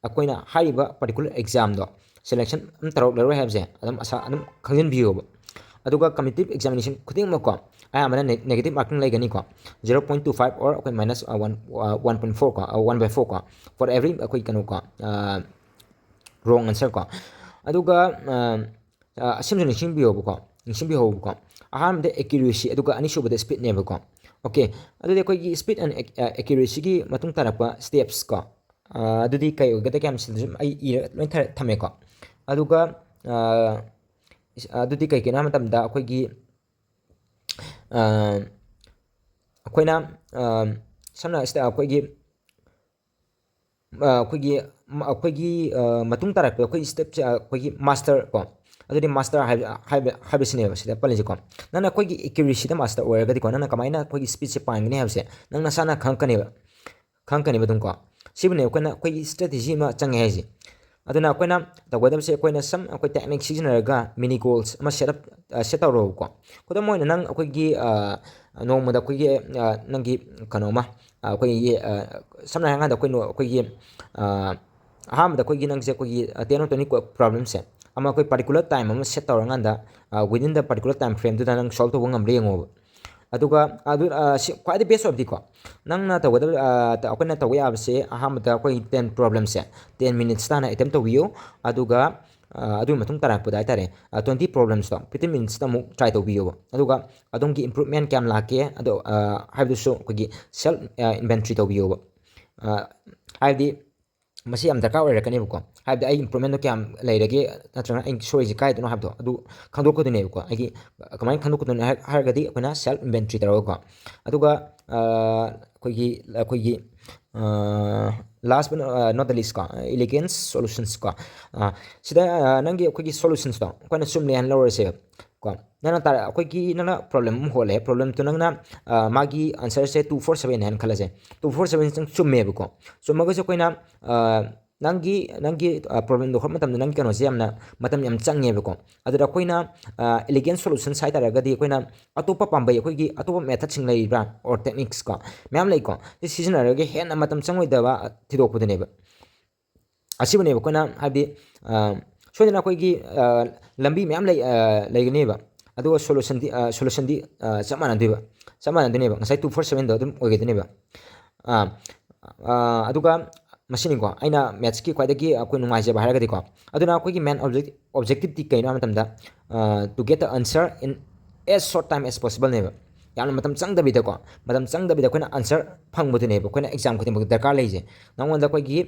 ꯑꯩꯈꯣꯏꯅ ꯍꯥꯏꯔꯤꯕ ꯄꯥꯔꯇꯤꯀꯨꯂꯔ ꯑꯦꯛꯖꯥꯝꯗꯣ selection ꯑꯗꯨꯝ ꯇꯧꯔꯛꯂꯔꯣꯏ ꯍꯥꯏꯕꯁꯦ ꯑꯗꯨꯝ ꯑꯁꯥ ꯑꯗꯨꯝ ꯈꯪꯖꯤꯟꯕꯤꯌꯣꯕ꯫ ꯑꯗꯨꯒ competitive examination ꯈꯨꯗꯤꯡꯃꯛꯀꯣ ꯑꯌꯥꯝꯕꯅ negative marking ꯂꯩꯒꯅꯤꯀꯣ, zero point two five or ꯑꯩꯈꯣꯏ minus one, one point four ꯀꯣ, one by four ꯀꯣ, for every ꯑꯩꯈꯣꯏ ꯀꯩꯅꯣꯀꯣ, wrong answer ꯀꯣ꯫ ꯑꯗꯨꯒ ꯑꯁꯤꯃꯁꯨ ꯅꯤꯡꯁꯤꯡꯕꯤꯌꯣꯕꯀꯣ, ꯅꯤꯡꯁꯤꯡꯕꯤꯍꯧꯕꯀꯣ꯫ ꯑꯍꯥꯟꯕꯗ accuracy, ꯑꯗꯨꯒ ꯑꯅꯤꯁꯨꯕꯗ speedꯅꯦꯕꯀꯣ꯫ Okay, ꯑꯗꯨꯗꯤ ꯑꯩꯈꯣꯏꯒꯤ speed and accuracyꯒꯤ ꯃꯇꯨꯡ ꯇꯥꯔꯛꯄ steps ꯀꯣ, ꯑꯗꯨꯗꯤ ꯀꯩ ꯑꯣꯏꯒꯗꯒꯦ ꯍꯥꯏꯕꯁꯤꯗꯁꯨ ꯑꯩ ꯏꯔ ꯂꯣꯏ ꯊꯝꯃꯦꯀꯣ꯫ ꯑꯗꯨꯒ ꯑꯗꯨꯗꯤ ꯀꯩ ꯀꯩꯅꯣ ꯍꯥꯏꯕ ꯃꯇꯝꯗ ꯑꯩꯈꯣꯏꯒꯤ ꯑꯩꯈꯣꯏꯅ ꯁꯝꯅ ꯁꯤꯗ ꯑꯩꯈꯣꯏꯒꯤ ꯑꯩꯈꯣꯏꯒꯤ ꯑꯩꯈꯣꯏꯒꯤ ꯃꯇꯨꯡ ꯇꯥꯔꯛꯄꯗ ꯑꯩꯈꯣꯏꯒꯤ stepꯁꯦ ꯑꯩꯈꯣꯏꯒꯤ master ꯀꯣ꯫ ꯑꯗꯨꯗꯤ master ꯍꯥꯏꯕ ꯍꯥꯏꯕ ꯍꯥꯏꯕꯁꯤꯅꯦꯕ ꯁꯤꯗ ꯄꯜꯂꯤꯁꯦꯀꯣ꯫ ꯅꯪꯅ ꯑꯩꯈꯣꯏꯒꯤ accuracyꯗ master ꯑꯣꯏꯔꯒꯗꯤꯀꯣ, ꯅꯪꯅ ꯀꯃꯥꯏꯅ ꯑꯩꯈꯣꯏꯒꯤ speedꯁꯦ ꯄꯥꯟꯒꯅꯤ ꯍꯥꯏꯕꯁꯦ ꯅꯪ ꯅꯁꯥꯅ ꯈꯪꯉꯛꯀꯅꯦꯕ, ꯈꯪꯉꯛꯀꯅꯦꯕ ꯑꯗꯨꯝ ꯀꯣ꯫ ꯁꯤꯕꯨꯅꯦ ꯑꯩꯈꯣꯏꯅ ꯑꯩꯈꯣꯏꯒꯤ strategy ꯑꯃ ꯆꯪꯉꯦ ꯍꯥꯏꯁꯦ꯫ ꯑꯗꯨꯅ ꯑꯩꯈꯣꯏꯅ ꯇꯧꯒꯗꯕꯁꯦ ꯑꯩꯈꯣꯏꯅ some ꯑꯩꯈꯣꯏ technique ꯁꯤꯖꯤꯟꯅꯔꯒ mini goals ꯑꯃ set up set ꯇꯧꯔꯣꯕꯀꯣ꯫ ꯈꯨꯗꯝ ꯑꯣꯏꯅ ꯅꯪ ꯑꯩꯈꯣꯏꯒꯤ ꯅꯣꯡꯃꯗ ꯑꯩꯈꯣꯏꯒꯤ ꯅꯪꯒꯤ ꯀꯩꯅꯣꯃ ꯑꯩꯈꯣꯏꯒꯤ ꯁꯝꯅ ꯍꯥꯏꯔꯀꯥꯟꯗ ꯑꯩꯈꯣꯏ ꯑꯩꯈꯣꯏꯒꯤ ꯑꯍꯥꯟꯕꯗ ꯑꯩꯈꯣꯏꯒꯤ ꯅꯪꯁꯦ ꯑꯩꯈꯣꯏꯒꯤ ten or twenty problemꯁꯦ ꯑꯃ ꯑꯩꯈꯣꯏ particular time ꯑꯃ set ꯇꯧꯔꯀꯥꯟꯗ within the particular time frameꯗꯨꯗ ꯅꯪ solve ꯇꯧꯕ ꯉꯝꯕ꯭ꯔꯥ ꯌꯦꯡꯉꯣꯕ꯫ ꯑꯗꯨꯒ ꯑꯗꯨ ꯁꯤ ꯈ꯭ꯋꯥꯏꯗꯒꯤ best ꯑꯣꯏꯕꯗꯤꯀꯣ, ꯅꯪꯅ ꯇꯧꯒꯗꯕ ꯑꯩꯈꯣꯏꯅ ꯇꯧꯕ ꯌꯥꯕꯁꯦ ꯑꯍꯥꯟꯕꯗ ꯑꯩꯈꯣꯏ ten problemꯁꯦ ten minutesꯇ ꯍꯥꯟꯅ attempt ꯇꯧꯕꯤꯌꯨ꯫ ꯑꯗꯨꯒ ꯑꯗꯨꯒꯤ ꯃꯇꯨꯡ ꯇꯥꯔꯛꯄꯗ ꯍꯥꯏꯇꯥꯔꯦ, twenty problemsꯇꯣ fifteen minutesꯇ ꯑꯃꯨꯛ try ꯇꯧꯕꯤꯌꯣꯕ꯫ ꯑꯗꯨꯒ ꯑꯗꯣꯝꯒꯤ improvement ꯀꯌꯥꯝ ꯂꯥꯛꯀꯦ ꯑꯗꯣ ꯍꯥꯏꯕꯗꯨꯁꯨ ꯑꯩꯈꯣꯏꯒꯤ self inventory ꯇꯧꯕꯤꯌꯣꯕ꯫ ꯍꯥꯏꯕꯗꯤ ꯃꯁꯤ ꯌꯥꯝ ꯗꯔꯀꯥꯔ ꯑꯣꯏꯔꯛꯀꯅꯦꯕꯀꯣ꯫ ꯍꯥꯏꯕꯗꯤ ꯑꯩ improvementꯗꯣ ꯀꯌꯥꯝ ꯂꯩꯔꯒꯦ, ꯅꯠꯇ꯭ꯔꯒꯅ ꯑꯩ ꯁꯣꯏꯔꯤꯁꯦ ꯀꯥꯏꯗꯅꯣ ꯍꯥꯏꯕꯗꯣ ꯑꯗꯨ ꯈꯪꯗꯣꯛꯀꯗꯣꯏꯅꯦꯕꯀꯣ꯫ ꯑꯩꯒꯤ ꯀꯃꯥꯏꯅ ꯈꯪꯗꯣꯛꯀꯗꯣꯏꯅꯣ ꯍꯥꯏꯔꯒꯗꯤ ꯑꯩꯈꯣꯏꯅ self inventory ꯇꯧꯔꯒꯀꯣ꯫ ꯑꯗꯨꯒ ꯑꯩꯈꯣꯏꯒꯤ ꯑꯩꯈꯣꯏꯒꯤ last but not the least ꯀꯣ, elegant solutions ꯀꯣ꯫ ꯁꯤꯗ ꯅꯪꯒꯤ ꯑꯩꯈꯣꯏꯒꯤ solutionsꯇꯣ ꯑꯩꯈꯣꯏꯅ ꯆꯨꯝꯂꯦ ꯍꯥꯏꯅ ꯂꯧꯔꯁꯦꯕ ꯀꯣ꯫ ꯅꯪꯅ ꯇꯥꯔ ꯑꯩꯈꯣꯏꯒꯤ ꯅꯪꯅ problem ꯑꯃ ꯍꯣꯠꯂꯦ, problemꯗꯣ ꯅꯪꯅ ꯃꯥꯒꯤ answerꯁꯦ two four seven ꯍꯥꯏꯅ ꯈꯜꯂꯁꯦ꯫ Two four seven ꯆꯨꯝꯃꯦꯕꯀꯣ꯫ ꯆꯨꯝꯃꯒꯁꯨ ꯑꯩꯈꯣꯏꯅ ꯅꯪꯒꯤ ꯅꯪꯒꯤ problemꯗꯣ ꯍꯣꯠꯄ ꯃꯇꯝꯗ ꯅꯪꯒꯤ ꯀꯩꯅꯣꯁꯦ ꯌꯥꯝꯅ ꯃꯇꯝ ꯌꯥꯝ ꯆꯪꯉꯦꯕꯀꯣ꯫ ꯑꯗꯨꯗ ꯑꯩꯈꯣꯏꯅ elegant solutions ꯍꯥꯏ ꯇꯥꯔꯒꯗꯤ ꯑꯩꯈꯣꯏꯅ ꯑꯇꯣꯞꯄ ꯄꯥꯝꯕꯩ ꯑꯩꯈꯣꯏꯒꯤ ꯑꯇꯣꯞꯄ methodꯁꯤꯡ ꯂꯩꯔꯤꯕ꯭ꯔꯥ or techniquesꯀꯣ ꯃꯌꯥꯝ ꯂꯩꯀꯣ꯫ ꯁꯤ ꯁꯤꯖꯤꯟꯅꯔꯒ ꯍꯦꯟꯅ ꯃꯇꯝ ꯆꯪꯉꯣꯏꯗꯕ ꯊꯤꯗꯣꯛꯄꯗꯨꯅꯦꯕ꯫ ꯑꯁꯤꯕꯨꯅꯦꯕ ꯑꯩꯈꯣꯏꯅ ꯍꯥꯏꯕꯗꯤ ꯁꯣꯏꯗꯅ ꯑꯩꯈꯣꯏꯒꯤ ꯂꯝꯕꯤ ꯃꯌꯥꯝ ꯂꯩ ꯂꯩꯒꯅꯦꯕ꯫ ꯑꯗꯨꯒ ꯁꯣꯂꯨꯁꯟꯗꯤ ꯁꯣꯂꯨꯁꯟꯗꯤ ꯆꯞ ꯃꯥꯟꯅꯗꯣꯏꯕ꯫ ꯆꯞ ꯃꯥꯟꯅꯗꯣꯏꯅꯦꯕ, ꯉꯁꯥꯏ two four sevenꯗꯣ ꯑꯗꯨꯝ ꯑꯣꯏꯒꯗꯣꯏꯅꯦꯕ꯫ ꯑꯗꯨꯒ ꯃꯁꯤꯅꯤꯀꯣ ꯑꯩꯅ ꯃꯦꯠꯁꯀꯤ ꯈ꯭ꯋꯥꯏꯗꯒꯤ ꯑꯩꯈꯣꯏ ꯅꯨꯡꯉꯥꯏꯖꯕ ꯍꯥꯏꯔꯒꯗꯤꯀꯣ꯫ ꯑꯗꯨꯅ ꯑꯩꯈꯣꯏꯒꯤ ꯃꯦꯟ ꯑꯣꯕꯖꯦꯛꯇꯤꯞꯇꯤ ꯀꯩꯅꯣ ꯍꯥꯏꯕ ꯃꯇꯝꯗ, to get the answer in as short time as possibleꯅꯦꯕ꯫ ꯌꯥꯝꯅ ꯃꯇꯝ ꯆꯪꯗꯕꯤꯗꯀꯣ, ꯃꯇꯝ ꯆꯪꯗꯕꯤꯗ ꯑꯩꯈꯣꯏꯅ ꯑꯟꯁꯔ ꯐꯪꯕꯗꯨꯅꯦꯕ ꯑꯩꯈꯣꯏꯅ ꯑꯦꯛꯖꯥꯝ ꯈꯨꯗꯤꯡꯃꯛꯇ ꯗꯔꯀꯥꯔ ꯂꯩꯁꯦ꯫ ꯅꯉꯣꯟꯗ ꯑꯩꯈꯣꯏꯒꯤ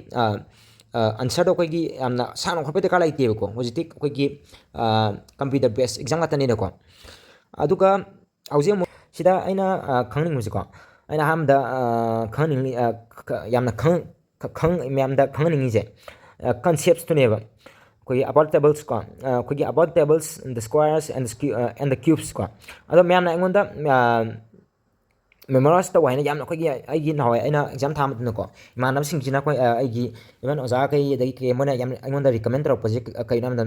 ꯑꯟꯁꯔꯗꯣ ꯑꯩꯈꯣꯏꯒꯤ ꯌꯥꯝꯅ ꯁꯥꯡꯅ ꯈꯣꯠꯄ ꯗꯔꯀꯥꯔ ꯂꯩꯇꯦꯕꯀꯣ꯫ ꯍꯧꯖꯤꯛꯇꯤ ꯑꯩꯈꯣꯏꯒꯤ computer based exam ꯉꯥꯛꯇꯅꯤꯅꯀꯣ꯫ ꯑꯗꯨꯒ ꯍꯧꯖꯤꯛ ꯑꯃꯨꯛ ꯁꯤꯗ ꯑꯩꯅ ꯈꯪꯍꯟꯅꯤꯡꯕꯁꯦꯀꯣ, ꯑꯩꯅ ꯑꯍꯥꯟꯕꯗ ꯈꯪꯍꯟꯅꯤꯡꯉꯤ, ꯌꯥꯝꯅ ꯈꯪ ꯈꯪ ꯃꯌꯥꯝꯗ ꯈꯪꯍꯟꯅꯤꯡꯉꯤꯁꯦ conceptsꯇꯨꯅꯦꯕ꯫ ꯑꯩꯈꯣꯏꯒꯤ about tables ꯀꯣ, ꯑꯩꯈꯣꯏꯒꯤ about tables, the squares and the cubes ꯀꯣ꯫ ꯑꯗꯣ ꯃꯌꯥꯝꯅ ꯑꯩꯉꯣꯟꯗ memorize ꯇꯧ ꯍꯥꯏꯅ ꯌꯥꯝꯅ ꯑꯩꯈꯣꯏꯒꯤ ꯑꯩꯒꯤ ꯅꯍꯥꯟꯋꯥꯏ ꯑꯩꯅ ꯑꯦꯛꯖꯥꯝ ꯊꯥꯕ ꯃꯇꯝꯗꯀꯣ, ꯏꯃꯥꯟꯅꯕꯁꯤꯡꯁꯤꯅ ꯑꯩꯈꯣꯏ ꯑꯩꯒꯤ even ꯑꯣꯖꯥ ꯀꯩ ꯑꯗꯒꯤ ꯀꯩ ꯃꯣꯏꯅ ꯌꯥꯝ ꯑꯩꯉꯣꯟꯗ ꯔꯤꯀꯃꯦꯟ ꯇꯧꯔꯛꯄꯁꯦ ꯀꯩꯅꯣ ꯍꯥꯏꯕꯗ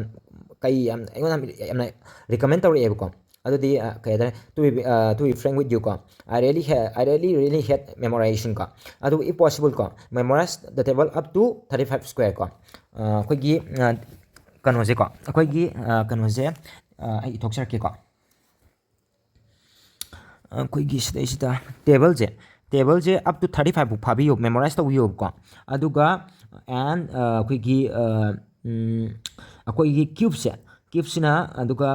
ꯀꯩ ꯌꯥꯝ ꯑꯩꯉꯣꯟꯗ ꯌꯥꯝꯅ ꯔꯤꯀꯃꯦꯟ ꯇꯧꯔꯛꯑꯦꯕꯀꯣ꯫ ꯑꯗꯨꯗꯤ ꯀꯩ ꯍꯥꯏꯇꯥꯔꯦ, to be to be frank with you ꯀꯣ, I really ha I really really hate memorization ꯀꯣ꯫ ꯑꯗꯨꯕꯨ if possible ꯀꯣ, memorize the table up to thirty five square ꯀꯣ꯫ ꯑꯩꯈꯣꯏꯒꯤ ꯀꯩꯅꯣꯁꯦꯀꯣ, ꯑꯩꯈꯣꯏꯒꯤ ꯀꯩꯅꯣꯁꯦ ꯑꯩ ꯏꯊꯣꯛꯆꯔꯛꯀꯦꯀꯣ꯫ ꯑꯩꯈꯣꯏꯒꯤ ꯁꯤꯗꯩꯁꯤꯗ tableꯁꯦ, tableꯁꯦ up to thirty five ꯐꯥꯎ ꯐꯥꯕꯤꯌꯣ, memorize ꯇꯧꯕꯤꯌꯣꯕꯀꯣ꯫ ꯑꯗꯨꯒ and ꯑꯩꯈꯣꯏꯒꯤ ꯑꯩꯈꯣꯏꯒꯤ cubeꯁꯦ, cubeꯁꯤꯅ ꯑꯗꯨꯒ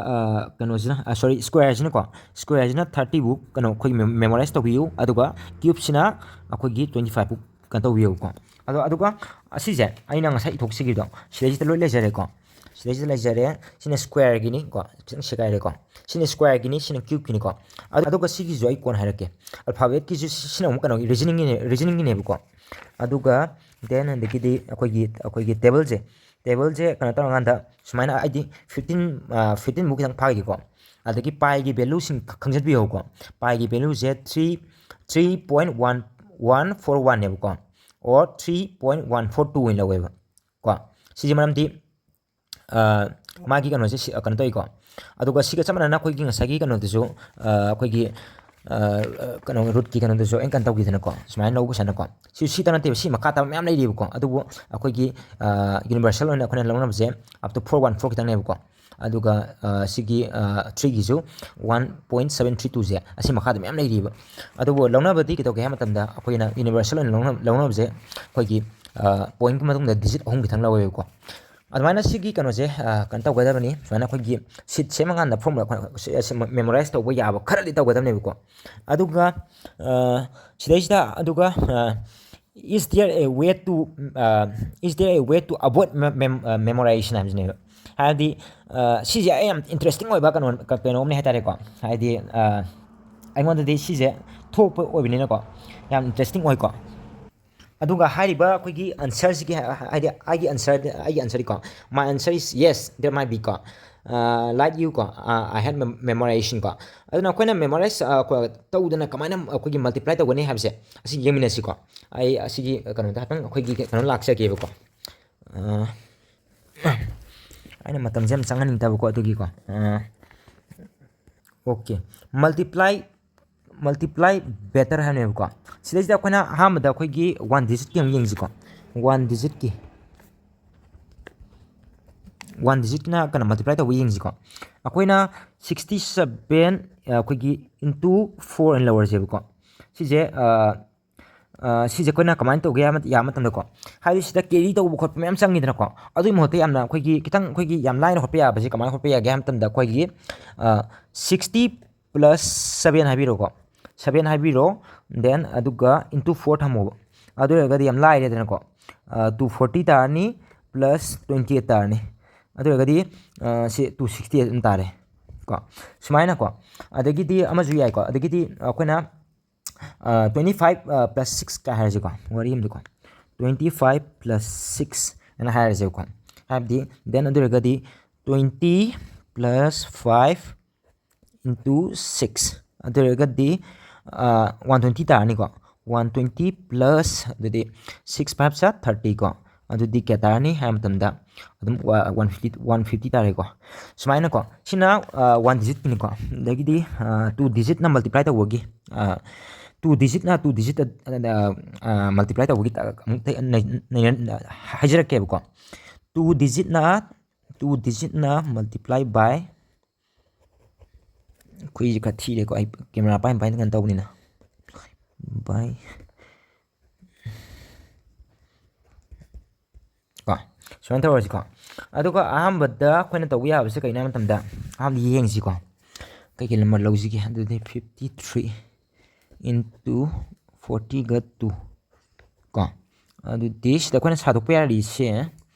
ꯀꯩꯅꯣꯁꯤꯅ, sorry, squareꯁꯤꯅꯀꯣ, squareꯁꯤꯅ thirty ꯐꯥꯎ ꯀꯩꯅꯣ ꯑꯩꯈꯣꯏꯒꯤ memorize ꯇꯧꯕꯤꯌꯨ꯫ ꯑꯗꯨꯒ cubeꯁꯤꯅ ꯑꯩꯈꯣꯏꯒꯤ twenty five ꯐꯥꯎ ꯀꯩꯅꯣ ꯇꯧꯕꯤꯌꯨꯕꯀꯣ꯫ ꯑꯗꯣ ꯑꯗꯨꯒ ꯑꯁꯤꯁꯦ ꯑꯩꯅ ꯉꯁꯥꯏ ꯏꯊꯣꯛꯆꯈꯤꯕꯗꯣ ꯁꯤꯗꯩꯁꯤꯗ ꯂꯣꯏ ꯂꯩꯖꯔꯦꯀꯣ꯫ ꯁꯤꯗꯩꯁꯤꯗ ꯂꯩꯖꯔꯦ꯫ ꯁꯤꯅ squareꯒꯤꯅꯤꯀꯣ, ꯈꯤꯇꯪ ꯁꯦꯒꯥꯏꯔꯦꯀꯣ꯫ ꯁꯤꯅ squareꯒꯤꯅꯤ, ꯁꯤꯅ cubeꯀꯤꯅꯤꯀꯣ꯫ ꯑꯗꯨꯒ ꯁꯤꯒꯤꯁꯨ ꯑꯩ ꯀꯣꯟꯅ ꯍꯥꯏꯔꯛꯀꯦ꯫ Alphabetꯀꯤꯁꯨ ꯁꯤꯅ ꯑꯃꯨꯛ ꯀꯩꯅꯣꯒꯤ reasoningꯒꯤꯅꯦ, reasoningꯒꯤꯅꯦꯕꯀꯣ꯫ ꯑꯗꯨꯒ then ꯑꯗꯒꯤꯗꯤ ꯑꯩꯈꯣꯏꯒꯤ ꯑꯩꯈꯣꯏꯒꯤ tableꯁꯦ, tableꯁꯦ ꯀꯩꯅꯣ ꯇꯧꯔꯀꯥꯟꯗ ꯁꯨꯃꯥꯏꯅ ꯍꯥꯏꯗꯤ fifteen fifteen ꯐꯥꯎ ꯈꯤꯇꯪ ꯐꯥꯈꯤꯀꯣ꯫ ꯑꯗꯒꯤ piꯒꯤ valueꯁꯤꯡ ꯈꯪꯖꯟꯕꯤꯌꯣꯀꯣ꯫ Piꯒꯤ valueꯁꯦ three three point one one four oneꯅꯦꯕꯀꯣ, or three point one four two ꯑꯣꯏꯅ ꯂꯧꯋꯦꯕ ꯀꯣ꯫ ꯁꯤꯁꯦ ꯃꯔꯝꯗꯤ ꯃꯥꯒꯤ ꯀꯩꯅꯣꯁꯦ ꯀꯩꯅꯣ ꯇꯧꯋꯤꯀꯣ꯫ ꯑꯗꯨꯒ ꯁꯤꯒ ꯆꯞ ꯃꯥꯟꯅꯅ ꯑꯩꯈꯣꯏꯒꯤ ꯉꯁꯥꯏꯒꯤ ꯀꯩꯅꯣꯗꯨꯁꯨ ꯑꯩꯈꯣꯏꯒꯤ ꯀꯩꯅꯣ, ꯔꯨꯠꯀꯤ ꯀꯩꯅꯣꯗꯨꯁꯨ ꯑꯩꯅ ꯀꯩꯅꯣ ꯇꯧꯈꯤꯗꯅꯀꯣ, ꯁꯨꯃꯥꯏꯅ ꯂꯧꯕꯁꯤꯅꯀꯣ꯫ ꯁꯤ ꯁꯤꯇ ꯅꯠꯇꯦꯕ, ꯁꯤ ꯃꯈꯥ ꯇꯥꯕ ꯃꯌꯥꯝ ꯂꯩꯔꯤꯕꯀꯣ꯫ ꯑꯗꯨꯕꯨ ꯑꯩꯈꯣꯏꯒꯤ ꯌꯨꯅꯤꯚꯔꯁꯦꯜ ꯑꯣꯏꯅ ꯑꯩꯈꯣꯏꯅ ꯂꯧꯅꯕꯁꯦ up to four one four ꯈꯤꯇꯪꯅꯦꯕꯀꯣ꯫ ꯑꯗꯨꯒ ꯁꯤꯒꯤ ꯊ꯭ꯔꯤꯒꯤꯁꯨ one point seven three two ꯁꯦ ꯑꯁꯤ ꯃꯈꯥꯗ ꯃꯌꯥꯝ ꯂꯩꯔꯤꯕ꯫ ꯑꯗꯨꯕꯨ ꯂꯧꯅꯕꯗꯤ ꯀꯩꯗꯧꯒꯦ ꯍꯥꯏꯕ ꯃꯇꯝꯗ, ꯑꯩꯈꯣꯏꯅ ꯌꯨꯅꯤꯚꯔꯁꯦꯜ ꯑꯣꯏꯅ ꯂꯧꯅ-, ꯂꯧꯅꯕꯁꯦ ꯑꯩꯈꯣꯏꯒꯤ ꯄꯣꯏꯟꯒꯤ ꯃꯇꯨꯡꯗ ꯗꯤꯖꯤꯠ ꯑꯍꯨꯝ ꯈꯤꯇꯪ ꯂꯧꯋꯦꯕꯀꯣ꯫ ꯑꯗꯨꯃꯥꯏꯅ ꯁꯤꯒꯤ ꯀꯩꯅꯣꯁꯦ ꯀꯩꯅꯣ ꯇꯧꯒꯗꯕꯅꯤ꯫ ꯁꯨꯃꯥꯏꯅ ꯑꯩꯈꯣꯏꯒꯤ ꯁꯤꯠ ꯁꯦꯝꯃꯀꯥꯟꯗ ꯐꯣꯔꯃꯨꯂꯥ ꯃꯦꯃꯣꯔꯥꯏꯁ ꯇꯧꯕ ꯌꯥꯕ ꯈꯔꯗꯤ ꯇꯧꯒꯗꯕꯅꯦꯕꯀꯣ꯫ ꯑꯗꯨꯒ ꯁꯤꯗꯩꯁꯤꯗ, ꯑꯗꯨꯒ is there a way to, is there a way to avoid memorization ꯍꯥꯏꯕꯁꯤꯅꯦꯕ꯫ ꯍꯥꯏꯕꯗꯤ ꯁꯤꯁꯦ ꯑꯩ ꯌꯥꯝ ꯏꯟꯇꯔꯦꯁꯇꯤꯡ ꯑꯣꯏꯕ ꯀꯩꯅꯣ, ꯀꯩꯅꯣꯝꯅꯦ ꯍꯥꯏꯇꯥꯔꯦꯀꯣ꯫ ꯍꯥꯏꯗꯤ ꯑꯩꯉꯣꯟꯗꯗꯤ ꯁꯤꯁꯦ ꯊꯣꯛꯄ ꯑꯣꯏꯕꯅꯤꯅꯀꯣ, ꯌꯥꯝ ꯏꯟꯇꯔꯦꯁꯇꯤꯡ ꯑꯣꯏꯀꯣ꯫ ꯑꯗꯨꯒ ꯍꯥꯏꯔꯤꯕ ꯑꯩꯈꯣꯏꯒꯤ ꯑꯟꯁꯔꯁꯤꯒꯤ, ꯍꯥꯏꯗꯤ ꯑꯩꯒꯤ ꯑꯟꯁꯔ, ꯑꯩꯒꯤ ꯑꯟꯁꯔꯗꯤꯀꯣ, my answer is yes, there might be ꯀꯣ, like you ꯀꯣ, I had memorization ꯀꯣ꯫ ꯑꯗꯨꯅ ꯑꯩꯈꯣꯏꯅ ꯃꯦꯃꯣꯔꯥꯏꯁ ꯇꯧꯗꯅ ꯀꯃꯥꯏꯅ ꯑꯩꯈꯣꯏꯒꯤ ꯃꯜꯇꯤꯄ꯭ꯂꯥꯏ ꯇꯧꯒꯅꯤ ꯍꯥꯏꯕꯁꯦ ꯑꯁꯤ ꯌꯦꯡꯃꯤꯟꯅꯁꯤꯀꯣ꯫ ꯑꯩ ꯑꯁꯤꯒꯤ ꯀꯩꯅꯣꯗ ꯍꯥꯏꯐꯦꯠꯇꯪ ꯑꯩꯈꯣꯏꯒꯤ ꯀꯩꯅꯣ ꯂꯥꯛꯆꯒꯦꯕꯀꯣ꯫ ꯑꯩꯅ ꯃꯇꯝꯁꯦ ꯌꯥꯝ ꯆꯪꯍꯟꯅꯤꯡꯗꯕꯀꯣ, ꯑꯗꯨꯒꯤꯀꯣ꯫ ꯑꯣꯀꯦ, multiply, multiply better ꯍꯥꯏꯕꯅꯦꯕꯀꯣ꯫ ꯁꯤꯗꯩꯁꯤꯗ ꯑꯩꯈꯣꯏꯅ ꯑꯍꯥꯟꯕꯗ ꯑꯩꯈꯣꯏꯒꯤ ꯋꯥꯟ ꯗꯤꯖꯤꯠꯀꯤ ꯑꯃꯨꯛ ꯌꯦꯡꯁꯤꯀꯣ꯫ ꯋꯥꯟ ꯗꯤꯖꯤꯠꯀꯤ, ꯋꯥꯟ ꯗꯤꯖꯤꯠꯀꯤꯅ ꯀꯩꯅꯣ ꯃꯜꯇꯤꯄ꯭ꯂꯥꯏ ꯇꯧꯕ ꯌꯦꯡꯁꯤꯀꯣ꯫ ꯑꯩꯈꯣꯏꯅ ꯁꯤꯛꯁꯇꯤ ꯁꯕꯦꯟ ꯑꯩꯈꯣꯏꯒꯤ ꯏꯟꯇꯨ ꯐꯣꯔ ꯑꯅ ꯂꯧꯔꯁꯦꯕꯀꯣ꯫ ꯁꯤꯁꯦ ꯁꯤꯁꯦ ꯑꯩꯈꯣꯏꯅ ꯀꯃꯥꯏꯅ ꯇꯧꯒꯦ ꯍꯥꯏꯕ ꯃꯇꯝꯗꯀꯣ, ꯍꯥꯏꯗꯤ ꯁꯤꯗ ꯀꯦꯔꯤ ꯇꯧꯕ ꯈꯣꯠꯄ ꯃꯌꯥꯝ ꯆꯪꯉꯤꯗꯅꯀꯣ꯫ ꯑꯗꯨꯒꯤ ꯃꯍꯨꯠꯇ ꯌꯥꯝꯅ ꯑꯩꯈꯣꯏꯒꯤ ꯈꯤꯇꯪ, ꯑꯩꯈꯣꯏꯒꯤ ꯌꯥꯝ ꯂꯥꯏꯅ ꯍꯣꯠꯄ ꯌꯥꯕꯁꯦ ꯀꯃꯥꯏꯅ ꯍꯣꯠꯄ ꯌꯥꯒꯦ ꯍꯥꯏꯕ ꯃꯇꯝꯗ, ꯑꯩꯈꯣꯏꯒꯤ ꯁꯤꯛꯁꯇꯤ ꯄ꯭ꯂꯁ ꯁꯕꯦꯟ ꯍꯥꯏꯕꯤꯔꯣꯀꯣ, ꯁꯕꯦꯟ ꯍꯥꯏꯕꯤꯔꯣ, ꯗꯦꯟ ꯑꯗꯨꯒ ꯏꯟꯇꯨ ꯐꯣꯔ ꯊꯝꯃꯣꯕ꯫ ꯑꯗꯨ ꯑꯣꯏꯔꯒꯗꯤ ꯌꯥꯝ ꯂꯥꯏꯔꯦꯗꯅꯀꯣ꯫ ꯇꯨ ꯐꯣꯔꯇꯤ ꯇꯥꯔꯅꯤ, ꯄ꯭ꯂꯁ ꯇ꯭ꯋꯦꯟꯇꯤ ꯑꯩꯠ ꯇꯥꯔꯅꯤ꯫ ꯑꯗꯨ ꯑꯣꯏꯔꯒꯗꯤ ꯁꯤ ꯇꯨ ꯁꯤꯛꯁꯇꯤ ꯑꯩꯠ ꯑꯗꯨꯝ ꯇꯥꯔꯦ ꯀꯣ꯫ ꯁꯨꯃꯥꯏꯅꯀꯣ꯫ ꯑꯗꯒꯤꯗꯤ ꯑꯃꯁꯨ ꯌꯥꯏꯀꯣ꯫ ꯑꯗꯒꯤꯗꯤ ꯑꯩꯈꯣꯏꯅ twenty five plus six ꯀꯥꯏ ꯍꯥꯏꯔꯁꯤꯀꯣ, ꯋꯥꯔꯤ ꯑꯃꯗꯀꯣ, twenty five plus six ꯍꯥꯏꯅ ꯍꯥꯏꯔꯁꯦꯕꯀꯣ꯫ ꯍꯥꯏꯕꯗꯤ ꯗꯦꯟ ꯑꯗꯨ ꯑꯣꯏꯔꯒꯗꯤ twenty plus five into six, ꯑꯗꯨ ꯑꯣꯏꯔꯒꯗꯤ ꯋꯥꯟ ꯇ꯭ꯋꯦꯟꯇꯤ ꯇꯥꯔꯅꯤꯀꯣ꯫ ꯋꯥꯟ ꯇ꯭ꯋꯦꯟꯇꯤ ꯄ꯭ꯂꯁ ꯑꯗꯨꯗꯤ ꯁꯤꯛꯁ ꯐꯥꯏꯚ ꯁꯥ ꯊꯥꯔꯇꯤ ꯀꯣ꯫ ꯑꯗꯨꯗꯤ ꯀꯌꯥ ꯇꯥꯔꯅꯤ ꯍꯥꯏꯕ ꯃꯇꯝꯗ ꯑꯗꯨꯝ ꯋꯥꯟ ꯐꯤꯐꯇꯤ, ꯋꯥꯟ ꯐꯤꯐꯇꯤ ꯇꯥꯔꯦꯀꯣ꯫ ꯁꯨꯃꯥꯏꯅꯀꯣ, ꯁꯤꯅ ꯋꯥꯟ ꯗꯤꯖꯤꯠꯀꯤꯅꯤꯀꯣ꯫ ꯑꯗꯒꯤꯗꯤ ꯇꯨ ꯗꯤꯖꯤꯠꯅ ꯃꯜꯇꯤꯄ꯭ꯂꯥꯏ ꯇꯧꯕꯒꯤ, ꯇꯨ ꯗꯤꯖꯤꯠꯅ ꯇꯨ ꯗꯤꯖꯤꯠꯇ ꯃꯜꯇꯤꯄ꯭ꯂꯥꯏ ꯇꯧꯕꯒꯤ ꯑꯃꯨꯛ ꯍꯥꯏꯖꯔꯛꯀꯦꯕꯀꯣ꯫ ꯇꯨ ꯗꯤꯖꯤꯠꯅ ꯇꯨ ꯗꯤꯖꯤꯠꯅ ꯃꯜꯇꯤꯄ꯭ꯂꯥꯏ ꯕꯥꯏ, ꯑꯩꯈꯣꯏꯁꯦ ꯈꯔ ꯊꯤꯔꯦꯀꯣ, ꯑꯩ ꯀꯦꯃꯦꯔꯥ ꯄꯥꯏꯅ ꯄꯥꯏꯅ ꯀꯩꯅꯣ ꯇꯧꯕꯅꯤꯅ꯫ ꯕꯥꯏ ꯀꯣ, ꯁꯨꯃꯥꯏꯅ ꯇꯧꯔꯁꯤꯀꯣ꯫ ꯑꯗꯨꯒ ꯑꯍꯥꯟꯕꯗ ꯑꯩꯈꯣꯏꯅ ꯇꯧꯕ ꯌꯥꯕꯁꯦ ꯀꯩꯅꯣ ꯍꯥꯏꯕ ꯃꯇꯝꯗ, ꯑꯍꯥꯟꯕꯗ ꯌꯦꯡꯁꯤꯀꯣ, ꯀꯩꯀꯩ ꯅꯝꯕꯔ ꯂꯧꯁꯤꯒꯦ꯫ ꯑꯗꯨꯗꯤ fifty three into forty ꯒ two ꯀꯣ꯫ ꯑꯗꯨꯗꯤ ꯁꯤꯗ ꯑꯩꯈꯣꯏꯅ ꯁꯥꯗꯣꯛꯄ ꯌꯥꯔꯤꯁꯦ,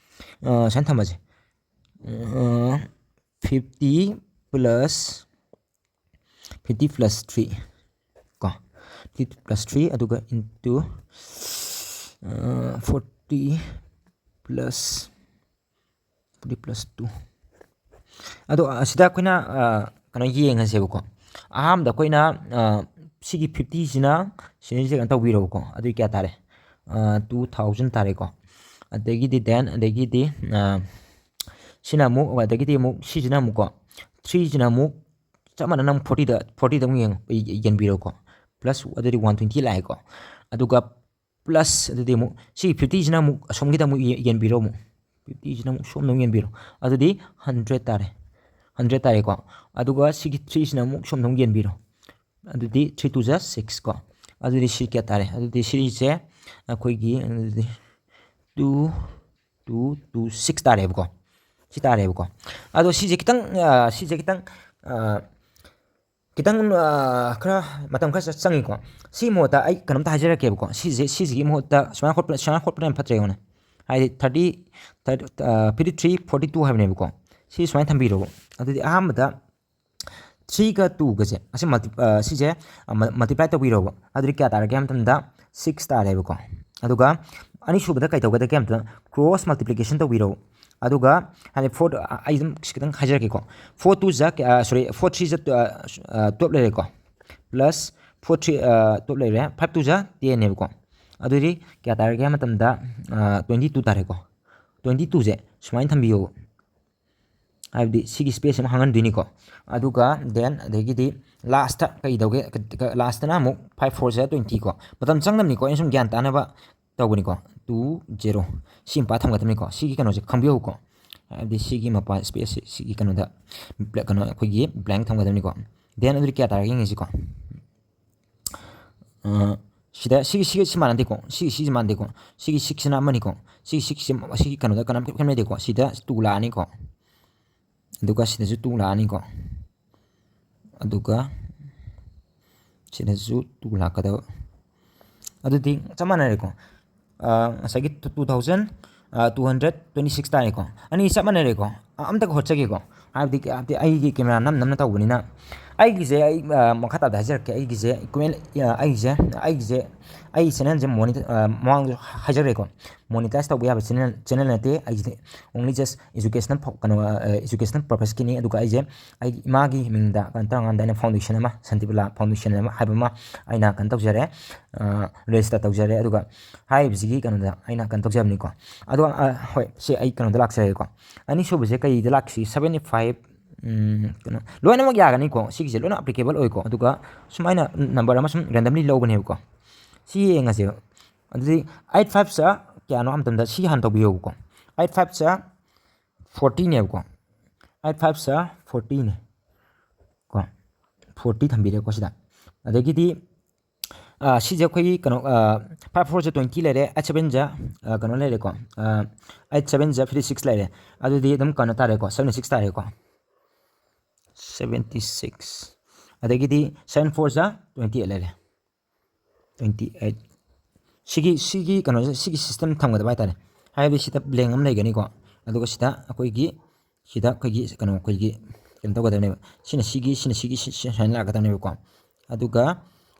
ꯑ, ꯁꯨꯃꯥꯏꯅ ꯊꯝꯃꯁꯦ, fifty plus fifty plus three ꯀꯣ, fifty plus three, ꯑꯗꯨꯒ into forty plus forty plus two꯫ ꯑꯗꯣ ꯑꯁꯤꯗ ꯑꯩꯈꯣꯏꯅ, ꯑ, ꯀꯩꯅꯣ ꯌꯦꯡꯉꯁꯦꯕꯀꯣ꯫ ꯑꯍꯥꯟꯕꯗ ꯑꯩꯈꯣꯏꯅ, ꯑ, ꯁꯤꯒꯤ fifty ꯁꯤꯅ, ꯁꯤꯅ ꯀꯩꯅꯣ ꯇꯧꯕꯤꯔꯣꯕꯀꯣ꯫ ꯑꯗꯨꯗꯤ ꯀꯌꯥ ꯇꯥꯔꯦ? Two thousand ꯇꯥꯔꯦꯀꯣ꯫ ꯑꯗꯒꯤꯗꯤ then, ꯑꯗꯒꯤꯗꯤ, ꯑ, ꯁꯤꯅ ꯑꯃꯨꯛ, ꯑꯗꯒꯤꯗꯤ ꯑꯃꯨꯛ ꯁꯤꯁꯤꯅ ꯑꯃꯨꯛꯀꯣ, three ꯁꯤꯅ ꯑꯃꯨꯛ ꯆꯞ ꯃꯥꯟꯅꯅ ꯑꯃꯨꯛ forty ꯗ, forty ꯗ ꯑꯃꯨꯛ ꯌꯦꯡ-, ꯌꯦꯟꯕꯤꯔꯣꯀꯣ꯫ Plus ꯑꯗꯨꯗꯤ one twenty ꯂꯥꯛꯑꯦꯀꯣ꯫ ꯑꯗꯨꯒ plus ꯑꯗꯨꯗꯤ ꯑꯃꯨꯛ ꯁꯤꯒꯤ fifty ꯁꯤꯅ ꯑꯃꯨꯛ ꯑꯁꯣꯝꯒꯤꯗ ꯑꯃꯨꯛ ꯌꯦ-, ꯌꯦꯟꯕꯤꯔꯣ ꯑꯃꯨꯛ꯫ fifty ꯁꯤꯅ ꯑꯃꯨꯛ ꯁꯣꯝꯗ ꯑꯃꯨꯛ ꯌꯦꯟꯕꯤꯔꯣ꯫ ꯑꯗꯨꯗꯤ hundred ꯇꯥꯔꯦ꯫ Hundred ꯇꯥꯔꯦꯀꯣ꯫ ꯑꯗꯨꯒ ꯁꯤꯒꯤ three ꯁꯤꯅ ꯑꯃꯨꯛ ꯁꯣꯝꯗ ꯑꯃꯨꯛ ꯌꯦꯟꯕꯤꯔꯣ꯫ ꯑꯗꯨꯗꯤ three two ꯖ six ꯀꯣ꯫ ꯑꯗꯨꯗꯤ ꯁꯤ ꯀꯌꯥ ꯇꯥꯔꯦ? ꯑꯗꯨꯗꯤ ꯁꯤꯁꯦ ꯑꯩꯈꯣꯏꯒꯤ, ꯑꯗꯨꯗꯤ two two two six ꯇꯥꯔꯦꯕꯀꯣ꯫ ꯁꯤ ꯇꯥꯔꯦꯕꯀꯣ꯫ ꯑꯗꯣ ꯁꯤꯁꯦ ꯈꯤꯇꯪ, ꯑ, ꯁꯤꯁꯦ ꯈꯤꯇꯪ, ꯑ, ꯈꯤꯇꯪ, ꯑ, ꯈꯔ ꯃꯇꯝ ꯈꯔ ꯆꯪꯉꯤꯀꯣ꯫ ꯁꯤꯒꯤ ꯃꯍꯨꯠꯇ ꯑꯩ ꯀꯩꯅꯣꯝꯇ ꯍꯥꯏꯖꯔꯛꯀꯦꯕꯀꯣ꯫ ꯁꯤꯁꯦ, ꯁꯤꯁꯤꯒꯤ ꯃꯍꯨꯠꯇ ꯁꯨꯃꯥꯏꯅ ꯍꯣꯠꯄ, ꯁꯨꯃꯥꯏꯅ ꯍꯣꯠꯄꯅ ꯌꯥꯝ ꯐꯠꯇ꯭ꯔꯦ, ꯌꯦꯡꯉꯨꯅꯦ꯫ ꯍꯥꯏꯗꯤ thirty, thirty, ꯑ, fifty three forty two ꯍꯥꯏꯕꯅꯦꯕꯀꯣ꯫ ꯁꯤ ꯁꯨꯃꯥꯏꯅ ꯊꯝꯕꯤꯔꯣꯕ꯫ ꯑꯗꯨꯗꯤ ꯑꯍꯥꯟꯕꯗ three ꯒ two ꯒꯁꯦ, ꯑꯁꯤ multi-, ꯑ, ꯁꯤꯁꯦ, ꯑ, ꯃ-, multiply ꯇꯧꯕꯤꯔꯣꯕ꯫ ꯑꯗꯨꯗꯤ ꯀꯌꯥ ꯇꯥꯔꯒꯦ ꯍꯥꯏꯕ ꯃꯇꯝꯗ six ꯇꯥꯔꯦꯕꯀꯣ꯫ ꯑꯗꯨꯒ ꯑꯅꯤꯁꯨꯕꯗ ꯀꯩ ꯇꯧꯒꯗꯒꯦ ꯍꯥꯏꯕ ꯃꯇꯝꯗ cross multiplication ꯇꯧꯕꯤꯔꯣ꯫ ꯑꯗꯨꯒ ꯍꯥꯏꯗꯤ four, ꯑ, ꯑꯩ ꯑꯗꯨꯝ ꯈꯤꯇꯪ ꯍꯥꯏꯖꯔꯛꯀꯦꯀꯣ꯫ Four two ꯖ, ꯑ, sorry, four three ꯖ, ꯑ, ꯑ, twelve ꯂꯩꯔꯦꯀꯣ꯫ Plus four three, ꯑ, twelve ꯂꯩꯔꯦ꯫ Five two ꯖ ten ꯅꯦꯕꯀꯣ꯫ ꯑꯗꯨꯗꯤ ꯀꯌꯥ ꯇꯥꯔꯒꯦ ꯍꯥꯏꯕ ꯃꯇꯝꯗ, ꯇ꯭ꯋꯦꯟꯇꯤ ꯇꯨ ꯇꯥꯔꯦꯀꯣ꯫ ꯇ꯭ꯋꯦꯟꯇꯤ ꯇꯨꯁꯦ ꯁꯨꯃꯥꯏꯅ ꯊꯝꯕꯤꯌꯣ, ꯍꯥꯏꯕꯗꯤ ꯁꯤꯒꯤ ꯁ꯭ꯄꯦꯁ ꯑꯃ ꯍꯥꯡꯍꯟꯗꯣꯏꯅꯤꯀꯣ꯫ ꯑꯗꯨꯒ ꯗꯦꯟ ꯑꯗꯒꯤꯗꯤ ꯂꯥꯁꯇ ꯀꯩ ꯇꯧꯒꯦ? ꯂꯥꯁꯇꯅ ꯑꯃꯨꯛ ꯐꯥꯏꯚ ꯐꯣꯔꯁꯦ ꯇ꯭ꯋꯦꯟꯇꯤꯀꯣ꯫ ꯃꯇꯝ ꯆꯪꯗꯕꯅꯤꯀꯣ, ꯑꯩꯅ ꯁꯨꯝ ꯒ꯭ꯌꯥꯟ ꯇꯥꯅꯕ ꯇꯧꯕꯅꯤꯀꯣ꯫ ꯇꯨ ꯖꯦꯔꯣ, ꯁꯤ ꯑꯃ ꯄꯥ ꯊꯝꯒꯗꯕꯅꯤꯀꯣ꯫ ꯁꯤꯒꯤ ꯀꯩꯅꯣꯁꯦ ꯈꯪꯕꯤꯍꯧꯀꯣ, ꯍꯥꯏꯕꯗꯤ ꯁꯤꯒꯤ ꯃꯄꯥ ꯁ꯭ꯄꯦꯁꯁꯤ ꯁꯤꯒꯤ ꯀꯩꯅꯣꯗ ꯕ꯭ꯂꯦ-, ꯀꯩꯅꯣ ꯑꯩꯈꯣꯏꯒꯤ ꯕ꯭ꯂꯦꯡ ꯊꯝꯒꯗꯕꯅꯤꯀꯣ꯫ ꯗꯦꯟ ꯑꯗꯨꯗꯤ ꯀꯌꯥ ꯇꯥꯔꯒꯦ ꯌꯦꯡꯉꯁꯤꯀꯣ꯫ ꯑ, ꯁꯤꯗ ꯁꯤꯒꯤ, ꯁꯤꯒ ꯁꯤ ꯃꯥꯟꯅꯗꯦꯀꯣ, ꯁꯤꯒꯤ ꯁꯤꯁꯤ ꯃꯥꯟꯅꯗꯦꯀꯣ, ꯁꯤꯒꯤ ꯁꯤꯛꯁꯁꯤꯅ ꯑꯃꯅꯤꯀꯣ, ꯁꯤꯒꯤ ꯁꯤꯛꯁꯁꯤ, ꯁꯤꯒꯤ ꯀꯩꯅꯣꯗ ꯀꯅꯥꯝ ꯈꯦꯠꯅꯗꯦꯀꯣ꯫ ꯁꯤꯗ ꯇꯨ ꯂꯥꯛꯑꯅꯤꯀꯣ, ꯑꯗꯨꯒ ꯁꯤꯗꯁꯨ ꯇꯨ ꯂꯥꯛꯑꯅꯤꯀꯣ, ꯑꯗꯨꯒ ꯁꯤꯗꯁꯨ ꯇꯨ ꯂꯥꯛꯀꯗꯕ꯫ ꯑꯗꯨꯗꯤ ꯆꯞ ꯃꯥꯟꯅꯔꯦꯀꯣ꯫ ꯑ, ꯉꯁꯥꯏꯒꯤ two thousand two hundred twenty six ꯇꯥꯔꯦꯀꯣ꯫ ꯑꯅꯤ ꯆꯞ ꯃꯥꯟꯅꯔꯦꯀꯣ꯫ ꯑ, ꯑꯝꯇꯒ ꯍꯣꯠꯆꯒꯦꯀꯣ꯫ ꯍꯥꯏꯕꯗꯤ, ꯍꯥꯏꯕꯗꯤ ꯑꯩꯒꯤ ꯀꯦꯃꯦꯔꯥ ꯅꯝ ꯅꯝꯅ ꯇꯧꯕꯅꯤꯅ꯫ ꯑꯩꯒꯤꯁꯦ ꯑꯩ, ꯑ, ꯃꯈꯥ ꯇꯥꯕꯗ ꯍꯥꯏꯖꯔꯛꯀꯦ꯫ ꯑꯩꯒꯤꯁꯦ equipment, ꯑ, ꯑꯩꯒꯤꯁꯦ, ꯑꯩꯒꯤꯁꯦ, ꯑꯩ ꯆꯦꯅꯦꯜꯁꯦ ꯃꯣꯅꯤ-, ꯑ, ꯃꯃꯥꯡꯗꯁꯨ ꯍꯥꯏꯖꯔꯦꯀꯣ, ꯃꯣꯅꯤꯇꯥꯏꯁ ꯇꯧꯕ ꯌꯥꯕ ꯆꯦꯅꯦꯜ, ꯆꯦꯅꯦꯜ ꯅꯠꯇꯦ꯫ ꯑꯩꯒꯤꯗꯤ only just educational ꯐ-, ꯀꯩꯅꯣ, ꯑ, educational purposeꯀꯤꯅꯤ꯫ ꯑꯗꯨꯒ ꯑꯩꯁꯦ ꯑꯩꯒꯤ ꯏꯃꯥꯒꯤ ꯃꯤꯡꯗ ꯀꯩꯅꯣ ꯇꯧꯔꯀꯥꯟꯗ ꯑꯩꯅ foundation ꯑꯃ, ꯁꯥꯟꯇꯤꯕꯂꯥ foundation ꯑꯃ ꯍꯥꯏꯕ ꯑꯃ ꯑꯩꯅ ꯀꯩꯅꯣ ꯇꯧꯖꯔꯦ, ꯑ, register ꯇꯧꯖꯔꯦ꯫ ꯑꯗꯨꯒ ꯍꯥꯏꯔꯤꯕꯁꯤꯒꯤ ꯀꯩꯅꯣꯗ ꯑꯩꯅ ꯀꯩꯅꯣ ꯇꯧꯖꯕꯅꯤꯀꯣ꯫ ꯑꯗꯣ, ꯑ, ꯍꯣꯏ, ꯁꯤ ꯑꯩ ꯀꯩꯅꯣꯗ ꯂꯥꯛꯆꯔꯒꯦꯀꯣ꯫ ꯑꯅꯤꯁꯨꯕꯁꯦ ꯀꯩꯗ ꯂꯥꯛꯁꯤ? Seventy five, ꯎꯝ, ꯀꯩꯅꯣ, ꯂꯣꯏꯅꯃꯛ ꯌꯥꯒꯅꯤꯀꯣ꯫ ꯁꯤꯒꯤꯁꯦ ꯂꯣꯏꯅ applicable ꯑꯣꯏꯀꯣ꯫ ꯑꯗꯨꯒ ꯁꯨꯃꯥꯏꯅ number ꯑꯃ ꯁꯨꯝ randomly ꯂꯧꯒꯅꯦꯕꯀꯣ꯫ ꯁꯤ ꯌꯦꯡꯉꯁꯦꯕ꯫ ꯑꯗꯨꯗꯤ eight five ꯁꯦ ꯀꯌꯥꯅꯣ ꯍꯥꯏꯕ ꯃꯇꯝꯗ ꯁꯤ ꯍꯥꯟꯅ ꯇꯧꯕꯤꯌꯣꯕꯀꯣ꯫ Eight five ꯁꯦ fortyꯅꯦꯕꯀꯣ꯫ Eight five ꯁꯦ fortyꯅꯦ ꯀꯣ꯫ Forty ꯊꯝꯕꯤꯔꯦꯀꯣ ꯁꯤꯗ꯫ ꯑꯗꯒꯤꯗꯤ, ꯑ, ꯁꯤꯁꯦ ꯑꯩꯈꯣꯏꯒꯤ ꯀꯩꯅꯣ, ꯑ, five fourꯁꯦ twenty ꯂꯩꯔꯦ, eight sevenꯁꯦ, ꯑ, ꯀꯩꯅꯣ ꯂꯩꯔꯦꯀꯣ, ꯑ, eight sevenꯁꯦ fifty six ꯂꯩꯔꯦ꯫ ꯑꯗꯨꯗꯤ ꯑꯗꯨꯝ ꯀꯩꯅꯣ ꯇꯥꯔꯦꯀꯣ, seventy six ꯇꯥꯔꯦꯀꯣ꯫ Seventy six꯫ ꯑꯗꯒꯤꯗꯤ seven fourꯁꯦ twenty eight ꯂꯩꯔꯦ꯫ Twenty eight꯫ ꯁꯤꯒꯤ, ꯁꯤꯒꯤ ꯀꯩꯅꯣꯁꯦ, ꯁꯤꯒꯤ system ꯊꯝꯒꯗꯕ ꯍꯥꯏꯇꯥꯔꯦ꯫ ꯍꯥꯏꯕꯗꯤ ꯁꯤꯗ blank ꯑꯃ ꯂꯩꯒꯅꯤꯀꯣ, ꯑꯗꯨꯒ ꯁꯤꯗ ꯑꯩꯈꯣꯏꯒꯤ, ꯁꯤꯗ ꯑꯩꯈꯣꯏꯒꯤ ꯀꯩꯅꯣ, ꯑꯩꯈꯣꯏꯒꯤ ꯀꯩꯅꯣ ꯇꯧꯒꯗꯕꯅꯦꯕ꯫ ꯁꯤꯅ ꯁꯤꯒꯤ, ꯁꯤꯅ ꯁꯤꯒꯤ, ꯁꯤ, ꯁꯤ ꯁꯨꯃꯥꯏꯅ ꯂꯥꯛꯀꯗꯕꯅꯦꯕꯀꯣ꯫ ꯑꯗꯨꯒ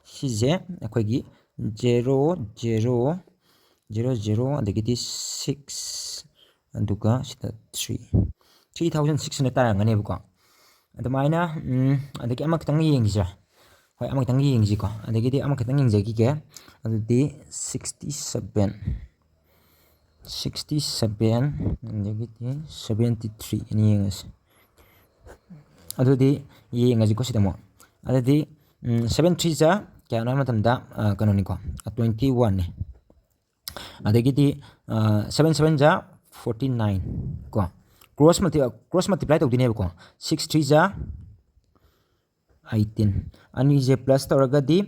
ꯁꯤꯁꯦ ꯑꯩꯈꯣꯏꯒꯤ zero zero, zero zero, ꯑꯗꯒꯤꯗꯤ six, ꯑꯗꯨꯒ ꯁꯤꯗ three, three thousand six hundred ꯇꯥꯔꯝꯒꯅꯦꯕꯀꯣ꯫ ꯑꯗꯨꯃꯥꯏꯅ, ꯎꯝ, ꯑꯗꯒꯤ ꯑꯃ ꯈꯤꯇꯪ ꯌꯦꯡꯈꯤꯁꯤꯔꯥ? ꯍꯣꯏ, ꯑꯃꯈꯛꯇꯪ ꯌꯦꯡꯁꯤꯀꯣ꯫ ꯑꯗꯒꯤꯗꯤ ꯑꯃꯈꯛꯇꯪ ꯌꯦꯡꯖꯈꯤꯒꯦ꯫ ꯑꯗꯨꯗꯤ sixty seven, sixty seven, ꯑꯗꯒꯤꯗꯤ seventy three ꯑꯅꯤ ꯌꯦꯡꯉꯁꯤ꯫ ꯑꯗꯨꯗꯤ ꯌꯦꯡꯉꯁꯤꯀꯣ ꯁꯤꯗ ꯑꯃꯨꯛ꯫ ꯑꯗꯨꯗꯤ seven three ꯖꯥ ꯀꯌꯥꯅꯣ ꯍꯥꯏꯕ ꯃꯇꯝꯗ, ꯑ, ꯀꯩꯅꯣꯅꯤꯀꯣ, twenty one ꯅꯤ꯫ ꯑꯗꯒꯤꯗꯤ seven seven ꯖꯥ forty nine ꯀꯣ, cross multi-, cross multiply ꯇꯧꯗꯣꯏꯅꯦꯕꯀꯣ꯫ Six three ꯖꯥ eighteen, ꯑꯅꯤꯁꯦ plus ꯇꯧꯔꯒꯗꯤ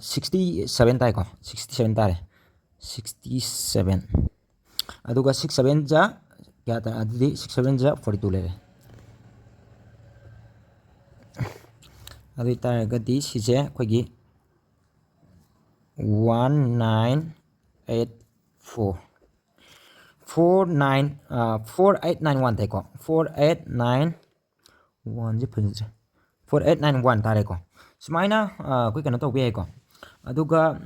sixty seven ꯇꯥꯏꯀꯣ, sixty seven ꯇꯥꯔꯦ, sixty seven꯫ ꯑꯗꯨꯒ six seven ꯖꯥ ꯀꯌꯥ ꯇꯥ-, ꯑꯗꯨꯗꯤ six seven ꯖꯥ forty two ꯂꯩꯔꯦ꯫ ꯑꯗꯨ ꯑꯣꯏꯇꯥꯔꯒꯗꯤ ꯁꯤꯁꯦ ꯑꯩꯈꯣꯏꯒꯤ one nine eight four, four nine, four eight nine one ꯇꯥꯏꯀꯣ, four eight nine one ꯁꯦ ꯐꯖꯗ꯭ꯔꯦ, four eight nine one ꯇꯥꯔꯦꯀꯣ꯫ ꯁꯨꯃꯥꯏꯅ ꯑꯩꯈꯣꯏ ꯀꯩꯅꯣ ꯇꯧꯕ ꯌꯥꯏꯀꯣ꯫ ꯑꯗꯨꯒ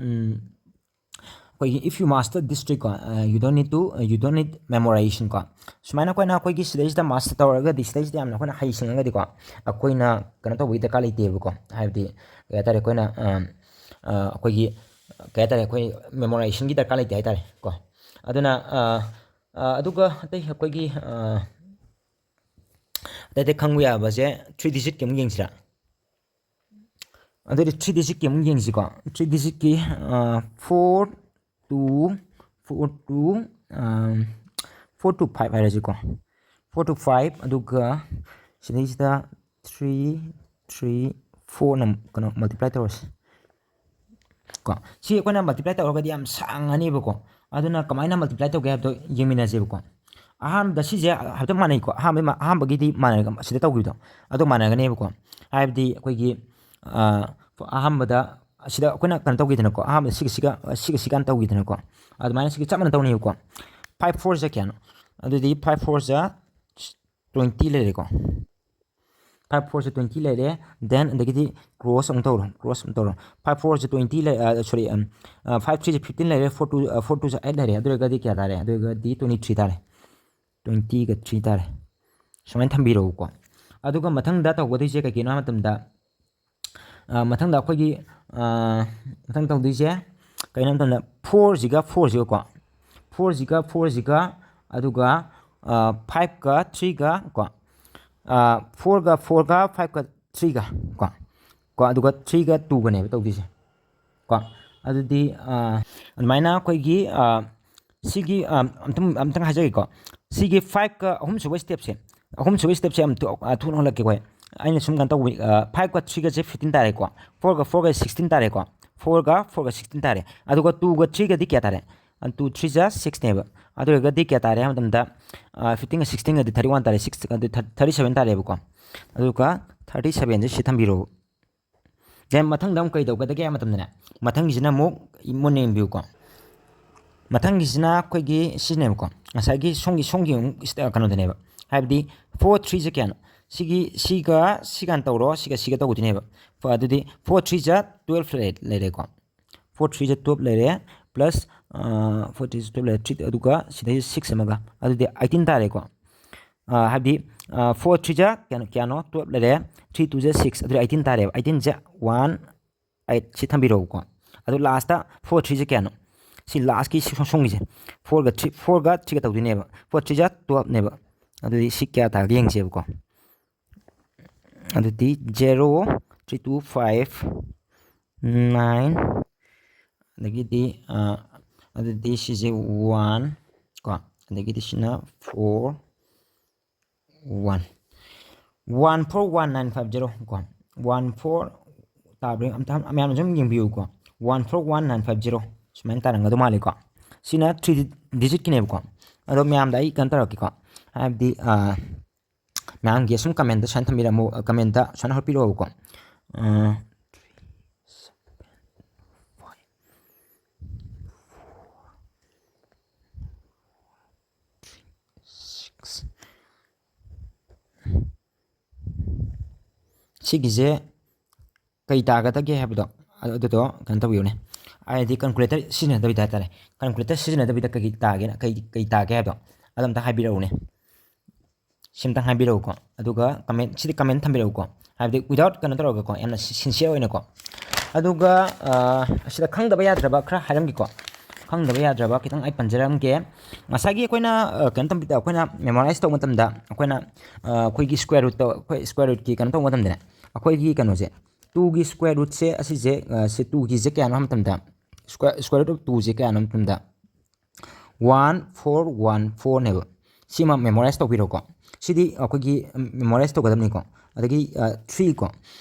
ꯑꯩꯈꯣꯏꯒꯤ if you master this trick ꯀꯣ, you don't need to, you don't need memorization ꯀꯣ꯫ ꯁꯨꯃꯥꯏꯅ ꯑꯩꯈꯣꯏꯅ ꯑꯩꯈꯣꯏꯒꯤ ꯁꯤꯗꯩꯁꯤꯗ master ꯇꯧꯔꯒꯗꯤ, ꯁꯤꯗꯩꯁꯤꯗ ꯌꯥꯝꯅ ꯑꯩꯈꯣꯏꯅ ꯍꯩꯁꯤꯡꯉꯒꯗꯤꯀꯣ, ꯑꯩꯈꯣꯏꯅ ꯀꯩꯅꯣ ꯇꯧꯕꯒꯤ ꯗꯔꯀꯥꯔ ꯂꯩꯇꯦꯕꯀꯣ꯫ ꯍꯥꯏꯕꯗꯤ ꯀꯩ ꯍꯥꯏꯇꯥꯔꯦ, ꯑꯩꯈꯣꯏꯅ ꯑꯩꯈꯣꯏꯒꯤ ꯀꯩ ꯍꯥꯏꯇꯥꯔꯦ, ꯑꯩꯈꯣꯏ memorizationꯒꯤ ꯗꯔꯀꯥꯔ ꯂꯩꯇꯦ ꯍꯥꯏꯇꯥꯔꯦ ꯀꯣ꯫ ꯑꯗꯨꯅ ꯑꯗꯨꯒ ꯑꯇꯩ ꯑꯩꯈꯣꯏꯒꯤ ꯑꯇꯩ ꯑꯇꯩ ꯈꯪꯕ ꯌꯥꯕꯁꯦ three digitꯀꯤ ꯑꯃꯨꯛ ꯌꯦꯡꯁꯤꯔꯥ? ꯑꯗꯨꯗꯤ three digitꯀꯤ ꯑꯃꯨꯛ ꯌꯦꯡꯁꯤꯀꯣ꯫ Three digitꯀꯤ four two, four two, four two five ꯍꯥꯏꯔꯁꯤꯀꯣ꯫ Four two five, ꯑꯗꯨꯒ ꯁꯤꯗꯩꯁꯤꯗ three three fourꯅ ꯀꯩꯅꯣ multiply ꯇꯧꯔꯁꯤ ꯀꯣ꯫ ꯁꯤ ꯑꯩꯈꯣꯏꯅ multiply ꯇꯧꯔꯒꯗꯤ ꯌꯥꯝ ꯁꯥꯡꯉꯅꯦꯕꯀꯣ꯫ ꯑꯗꯨꯅ ꯀꯃꯥꯏꯅ multiply ꯇꯧꯒꯦ ꯍꯥꯏꯕꯗꯣ ꯌꯦꯡꯃꯤꯟꯅꯁꯦꯕꯀꯣ꯫ ꯑꯍꯥꯟꯕꯗ ꯁꯤꯁꯦ ꯍꯥꯏꯐꯦꯠ ꯃꯥꯟꯅꯩꯀꯣ, ꯑꯍꯥꯟꯕ, ꯑꯍꯥꯟꯕꯒꯤꯗꯤ ꯃꯥꯟꯅꯔꯒ ꯁꯤꯗ ꯇꯧꯈꯤꯕꯗꯣ ꯑꯗꯨ ꯃꯥꯟꯅꯒꯅꯦꯕꯀꯣ꯫ ꯍꯥꯏꯕꯗꯤ ꯑꯩꯈꯣꯏꯒꯤ ꯑꯍꯥꯟꯕꯗ ꯑꯁꯤꯗ ꯑꯩꯈꯣꯏꯅ ꯀꯩꯅꯣ ꯇꯧꯈꯤꯗꯅꯀꯣ, ꯑꯍꯥꯟꯕꯗ ꯁꯤꯒ ꯁꯤꯒ, ꯁꯤꯒ ꯁꯤꯒ ꯇꯧꯈꯤꯗꯅꯀꯣ, ꯑꯗꯨꯃꯥꯏꯅ ꯁꯤꯒ ꯆꯞ ꯃꯥꯟꯅ ꯇꯧꯅꯦꯕꯀꯣ꯫ Five fourꯁꯦ ꯀꯌꯥꯅꯣ? ꯑꯗꯨꯗꯤ five fourꯁꯦ twenty ꯂꯩꯔꯦꯀꯣ꯫ Five fourꯁꯦ twenty ꯂꯩꯔꯦ, then ꯑꯗꯒꯤꯗꯤ cross ꯑꯃꯨꯛ ꯇꯧꯔꯣ, cross ꯑꯃꯨꯛ ꯇꯧꯔꯣ꯫ Five fourꯁꯦ twenty ꯂꯩ, sorry, five threeꯁꯦ fifteen ꯂꯩꯔꯦ, four two, four twoꯁꯦ eight ꯂꯩꯔꯦ꯫ ꯑꯗꯨ ꯑꯣꯏꯔꯒꯗꯤ ꯀꯌꯥ ꯇꯥꯔꯦ? ꯑꯗꯨ ꯑꯣꯏꯔꯒꯗꯤ twenty three ꯇꯥꯔꯦ, twentyꯒ three ꯇꯥꯔꯦ꯫ ꯁꯨꯃꯥꯏꯅ ꯊꯝꯕꯤꯔꯛꯎꯀꯣ꯫ ꯑꯗꯨꯒ ꯃꯊꯪꯗ ꯇꯧꯒꯗꯣꯏꯁꯦ ꯀꯩ ꯀꯩꯅꯣ ꯍꯥꯏꯕ ꯃꯇꯝꯗ, ꯑ, ꯃꯊꯪꯗ ꯑꯩꯈꯣꯏꯒꯤ, ꯑ, ꯃꯊꯪ ꯇꯧꯗꯣꯏꯁꯦ ꯀꯩꯅꯣ ꯃꯇꯝꯗ, ꯐꯣꯔꯁꯤꯒ ꯐꯣꯔꯁꯤꯒꯀꯣ, ꯐꯣꯔꯁꯤꯒ ꯐꯣꯔꯁꯤꯒ, ꯑꯗꯨꯒ, ꯑ, ꯐꯥꯏꯚꯀ ꯊ꯭ꯔꯤꯒ ꯀꯣ, ꯑ, ꯐꯣꯔꯒ ꯐꯣꯔꯒ ꯐꯥꯏꯚꯀ ꯊ꯭ꯔꯤꯒ ꯀꯣ, ꯀꯣ, ꯑꯗꯨꯒ ꯊ꯭ꯔꯤꯒ ꯇꯨꯒꯅꯦꯕ ꯇꯧꯗꯣꯏꯁꯦ ꯀꯣ꯫ ꯑꯗꯨꯗꯤ, ꯑ, ꯑꯗꯨꯃꯥꯏꯅ ꯑꯩꯈꯣꯏꯒꯤ, ꯑ, ꯁꯤꯒꯤ, ꯑ, ꯑꯝꯇꯪ, ꯑꯝꯇꯪ ꯍꯥꯏꯖꯒꯦꯀꯣ꯫ ꯁꯤꯒꯤ ꯐꯥꯏꯚꯀ ꯑꯍꯨꯝꯁꯨꯕ ꯁ꯭ꯇꯦꯞꯁꯦ, ꯑꯍꯨꯝꯁꯨꯕ ꯁ꯭ꯇꯦꯞꯁꯦ ꯌꯥꯝ ꯊꯨ-, ꯑ, ꯊꯨꯅ ꯍꯣꯜꯂꯛꯀꯦꯀꯣ ꯑꯩ꯫ ꯑꯩꯅ ꯁꯨꯝ ꯀꯩꯅꯣ ꯇꯧꯕ, ꯑ, ꯐꯥꯏꯚꯀ ꯊ꯭ꯔꯤꯒꯁꯦ ꯐꯤꯐꯇꯤꯟ ꯇꯥꯔꯦꯀꯣ꯫ ꯐꯣꯔꯒ ꯐꯣꯔꯒ ꯁꯤꯛꯁꯇꯤꯟ ꯇꯥꯔꯦꯀꯣ꯫ ꯐꯣꯔꯒ ꯐꯣꯔꯒ ꯁꯤꯛꯁꯇꯤꯟ ꯇꯥꯔꯦ꯫ ꯑꯗꯨꯒ ꯇꯨꯒ ꯊ꯭ꯔꯤꯒꯗꯤ ꯀꯌꯥ ꯇꯥꯔꯦ? ꯑ, ꯇꯨ ꯊ꯭ꯔꯤ ꯖꯥ ꯁꯤꯛꯁꯅꯦꯕ꯫ ꯑꯗꯨ ꯑꯣꯏꯔꯒꯗꯤ ꯀꯌꯥ ꯇꯥꯔꯦ ꯍꯥꯏꯕ ꯃꯇꯝꯗ, ꯑ, ꯐꯤꯐꯇꯤꯟꯒ ꯁꯤꯛꯁꯇꯤꯟꯒꯗꯤ ꯊꯥꯔꯇꯤ ꯋꯥꯟ ꯇꯥꯔꯦ, ꯁꯤꯛꯁ, ꯑꯗꯨ ꯊꯥꯔꯇꯤ ꯁꯚꯦꯟ ꯇꯥꯔꯦꯕꯀꯣ꯫ ꯑꯗꯨꯒ ꯊꯥꯔꯇꯤ ꯁꯚꯦꯟꯁꯦ ꯁꯤ ꯊꯝꯕꯤꯔꯣ꯫ Then ꯃꯊꯪꯗ ꯑꯃꯨꯛ ꯀꯩ ꯇꯧꯒꯗꯒꯦ ꯍꯥꯏꯕ ꯃꯇꯝꯗꯅꯦ, ꯃꯊꯪꯒꯤꯁꯤꯅ ꯑꯃꯨꯛ ꯃꯨꯟꯅ ꯌꯦꯡꯕꯤꯌꯨꯀꯣ꯫ ꯃꯊꯪꯒꯤꯁꯤꯅ ꯑꯩꯈꯣꯏꯒꯤ ꯁꯤꯅꯦꯕꯀꯣ, ꯉꯁꯥꯏꯒꯤ ꯁꯣꯝꯒꯤ, ꯁꯣꯝꯒꯤ ꯑꯃꯨꯛ ꯁꯤꯗ ꯀꯩꯅꯣꯗꯅꯦꯕ, ꯍꯥꯏꯕꯗꯤ ꯐꯣꯔ ꯊ꯭ꯔꯤꯁꯦ ꯀꯌꯥꯅꯣ? ꯁꯤꯒꯤ, ꯁꯤꯒ ꯁꯤꯒ ꯇꯧꯔꯣ, ꯁꯤꯒ ꯁꯤꯒ ꯇꯧꯒꯗꯣꯏꯅꯦꯕ꯫ ꯐ-, ꯑꯗꯨꯗꯤ ꯐꯣꯔ ꯊ꯭ꯔꯤꯁꯦ ꯇꯨꯌꯦꯜꯐ ꯂꯩꯔꯦꯀꯣ꯫ ꯐꯣꯔ ꯊ꯭ꯔꯤꯁꯦ ꯇꯨꯌꯦꯜꯐ ꯂꯩꯔꯦ, ꯄ꯭ꯂꯁ, ꯐꯣꯔ ꯊ꯭ꯔꯤꯁꯦ ꯇꯨꯌꯦꯜꯐ ꯂꯩꯔꯦ, ꯊ꯭ꯔꯤ, ꯑꯗꯨꯒ ꯁꯤꯗꯩ ꯁꯤꯛꯁ ꯑꯃꯒ, ꯑꯗꯨꯗꯤ ꯑꯩꯠꯇꯤꯟ ꯇꯥꯔꯦꯀꯣ꯫ ꯑ, ꯍꯥꯏꯕꯗꯤ, ꯑ, ꯐꯣꯔ ꯊ꯭ꯔꯤꯁꯦ ꯀꯌꯥꯅꯣ, ꯀꯌꯥꯅꯣ? ꯇꯨꯌꯦꯜꯐ ꯂꯩꯔꯦ, ꯊ꯭ꯔꯤ ꯇꯨꯁꯦ ꯁꯤꯛꯁ, ꯑꯗꯨꯗꯤ ꯑꯩꯠꯇꯤꯟ ꯇꯥꯔꯦꯕ꯫ ꯑꯩꯠꯇꯤꯟꯁꯦ ꯋꯥꯟ ꯑꯩꯠ ꯁꯤ ꯊꯝꯕꯤꯔꯛꯎꯀꯣ꯫ ꯑꯗꯨ ꯂꯥꯁꯇ ꯐꯣꯔ ꯊ꯭ꯔꯤꯁꯦ ꯀꯌꯥꯅꯣ? ꯁꯤ ꯂꯥꯁꯀꯤ ꯁꯤ ꯁꯣꯝꯒꯤꯁꯦ, ꯐꯣꯔꯒ ꯊ꯭ꯔꯤ, ꯐꯣꯔꯒ ꯊ꯭ꯔꯤꯒ ꯇꯧꯗꯣꯏꯅꯦꯕ꯫ ꯐꯣꯔ ꯊ꯭ꯔꯤꯁꯦ ꯇꯨꯌꯦꯜꯐꯅꯦꯕ꯫ ꯑꯗꯨꯗꯤ ꯁꯤ ꯀꯌꯥ ꯇꯥꯒꯦ ꯌꯦꯡꯁꯦꯕꯀꯣ꯫ ꯑꯗꯨꯗꯤ zero, three two five, nine, ꯑꯗꯒꯤꯗꯤ, ꯑ, ꯑꯗꯨꯗꯤ ꯁꯤꯁꯦ ꯋꯥꯟ ꯀꯣ, ꯑꯗꯒꯤꯗꯤ ꯁꯤꯅ four, one, one four one nine five zero ꯀꯣ, ꯋꯥꯟ ꯐꯣꯔ ꯇꯥꯕ꯭ꯔꯥ ꯑꯝꯇ ꯃꯌꯥꯝꯅ ꯁꯨꯝ ꯌꯦꯡꯕꯤꯌꯨꯀꯣ꯫ One four one nine five zero ꯁꯨꯃꯥꯏꯅ ꯇꯥꯔꯝꯒꯗꯧ ꯃꯥꯜꯂꯤꯀꯣ꯫ ꯁꯤꯅ ꯊ꯭ꯔꯤ ꯗꯤꯖꯤꯠꯀꯤꯅꯦꯕꯀꯣ꯫ ꯑꯗꯣ ꯃꯌꯥꯝꯗ ꯑꯩ ꯀꯩꯅꯣ ꯇꯧꯔꯛꯀꯦꯀꯣ, ꯍꯥꯏꯕꯗꯤ, ꯑ, ꯃꯌꯥꯝꯒꯤ ꯑꯁꯨꯝ ꯀꯃꯦꯟꯇ ꯁꯨꯃꯥꯏꯅ ꯊꯝꯕꯤꯔꯝꯃꯣ, ꯀꯃꯦꯟꯇ ꯁꯨꯃꯥꯏꯅ ꯍꯣꯠꯄꯤꯔꯛꯑꯣꯕꯀꯣ꯫ ꯑ, ꯁꯤꯒꯤꯁꯦ ꯀꯩ ꯇꯥꯒꯗꯒꯦ ꯍꯥꯏꯕꯗꯣ, ꯑꯗꯨꯗꯣ ꯀꯩꯅꯣ ꯇꯧꯕꯤꯌꯨꯅꯦ꯫ ꯍꯥꯏꯗꯤ ꯀꯥꯜꯀꯨꯂꯦꯇꯔ ꯁꯤꯖꯤꯟꯅꯗꯕꯤꯗ ꯍꯥꯏꯇꯥꯔꯦ, ꯀꯥꯜꯀꯨꯂꯦꯇꯔ ꯁꯤꯖꯤꯟꯅꯗꯕꯤꯗ ꯀꯩ ꯇꯥꯒꯦꯅ, ꯀꯩ, ꯀꯩ ꯇꯥꯒꯦ ꯍꯥꯏꯕꯗꯣ ꯑꯗꯨ ꯑꯝꯇ ꯍꯥꯏꯕꯤꯔꯛꯎꯅꯦ꯫ ꯁꯤꯝꯇꯪ ꯍꯥꯏꯕꯤꯔꯛꯎꯀꯣ꯫ ꯑꯗꯨꯒ ꯀꯃꯦꯟ, ꯁꯤꯗꯤ ꯀꯃꯦꯟ ꯊꯝꯕꯤꯔꯛꯎꯀꯣ, ꯍꯥꯏꯕꯗꯤ without ꯀꯩꯅꯣ ꯇꯧꯔꯒꯀꯣ, ꯌꯥꯝꯅ ꯁꯤ-, sincere ꯑꯣꯏꯅꯀꯣ꯫ ꯑꯗꯨꯒ, ꯑ, ꯑꯁꯤꯗ ꯈꯪꯗꯕ ꯌꯥꯗ꯭ꯔꯕ ꯈꯔ ꯍꯥꯏꯔꯝꯒꯦꯀꯣ꯫ ꯈꯪꯗꯕ ꯌꯥꯗ꯭ꯔꯕ ꯈꯤꯇꯪ ꯑꯩ ꯄꯟꯖꯔꯝꯒꯦ꯫ ꯉꯁꯥꯏꯒꯤ ꯑꯩꯈꯣꯏꯅ, ꯑ, ꯀꯩꯅꯣ ꯇꯝꯕꯤꯗ, ꯑꯩꯈꯣꯏꯅ memorize ꯇꯧꯕ ꯃꯇꯝꯗ ꯑꯩꯈꯣꯏꯅ, ꯑ, ꯑꯩꯈꯣꯏꯒꯤ square rootꯇ, ꯑꯩꯈꯣꯏ square rootꯀꯤ ꯀꯩꯅꯣ ꯇꯧꯕ ꯃꯇꯝꯗꯅꯦ, ꯑꯩꯈꯣꯏꯒꯤ ꯀꯩꯅꯣꯁꯦ, twoꯒꯤ square rootꯁꯦ ꯑꯁꯤꯁꯦ, ꯑ, ꯁꯤ twoꯒꯤꯁꯦ ꯀꯌꯥꯅꯣ ꯍꯥꯏꯕ ꯃꯇꯝꯗ, square, square root of twoꯁꯦ ꯀꯌꯥꯅꯣ ꯍꯥꯏꯕ ꯃꯇꯝꯗ, one four one fourꯅꯦꯕ꯫ ꯁꯤꯃ memorize ꯇꯧꯕꯤꯔꯣꯀꯣ꯫ ꯁꯤꯗꯤ ꯑꯩꯈꯣꯏꯒꯤ memorize ꯇꯧꯒꯗꯕꯅꯤꯀꯣ꯫ ꯑꯗꯒꯤ, ꯑ, three ꯀꯣ꯫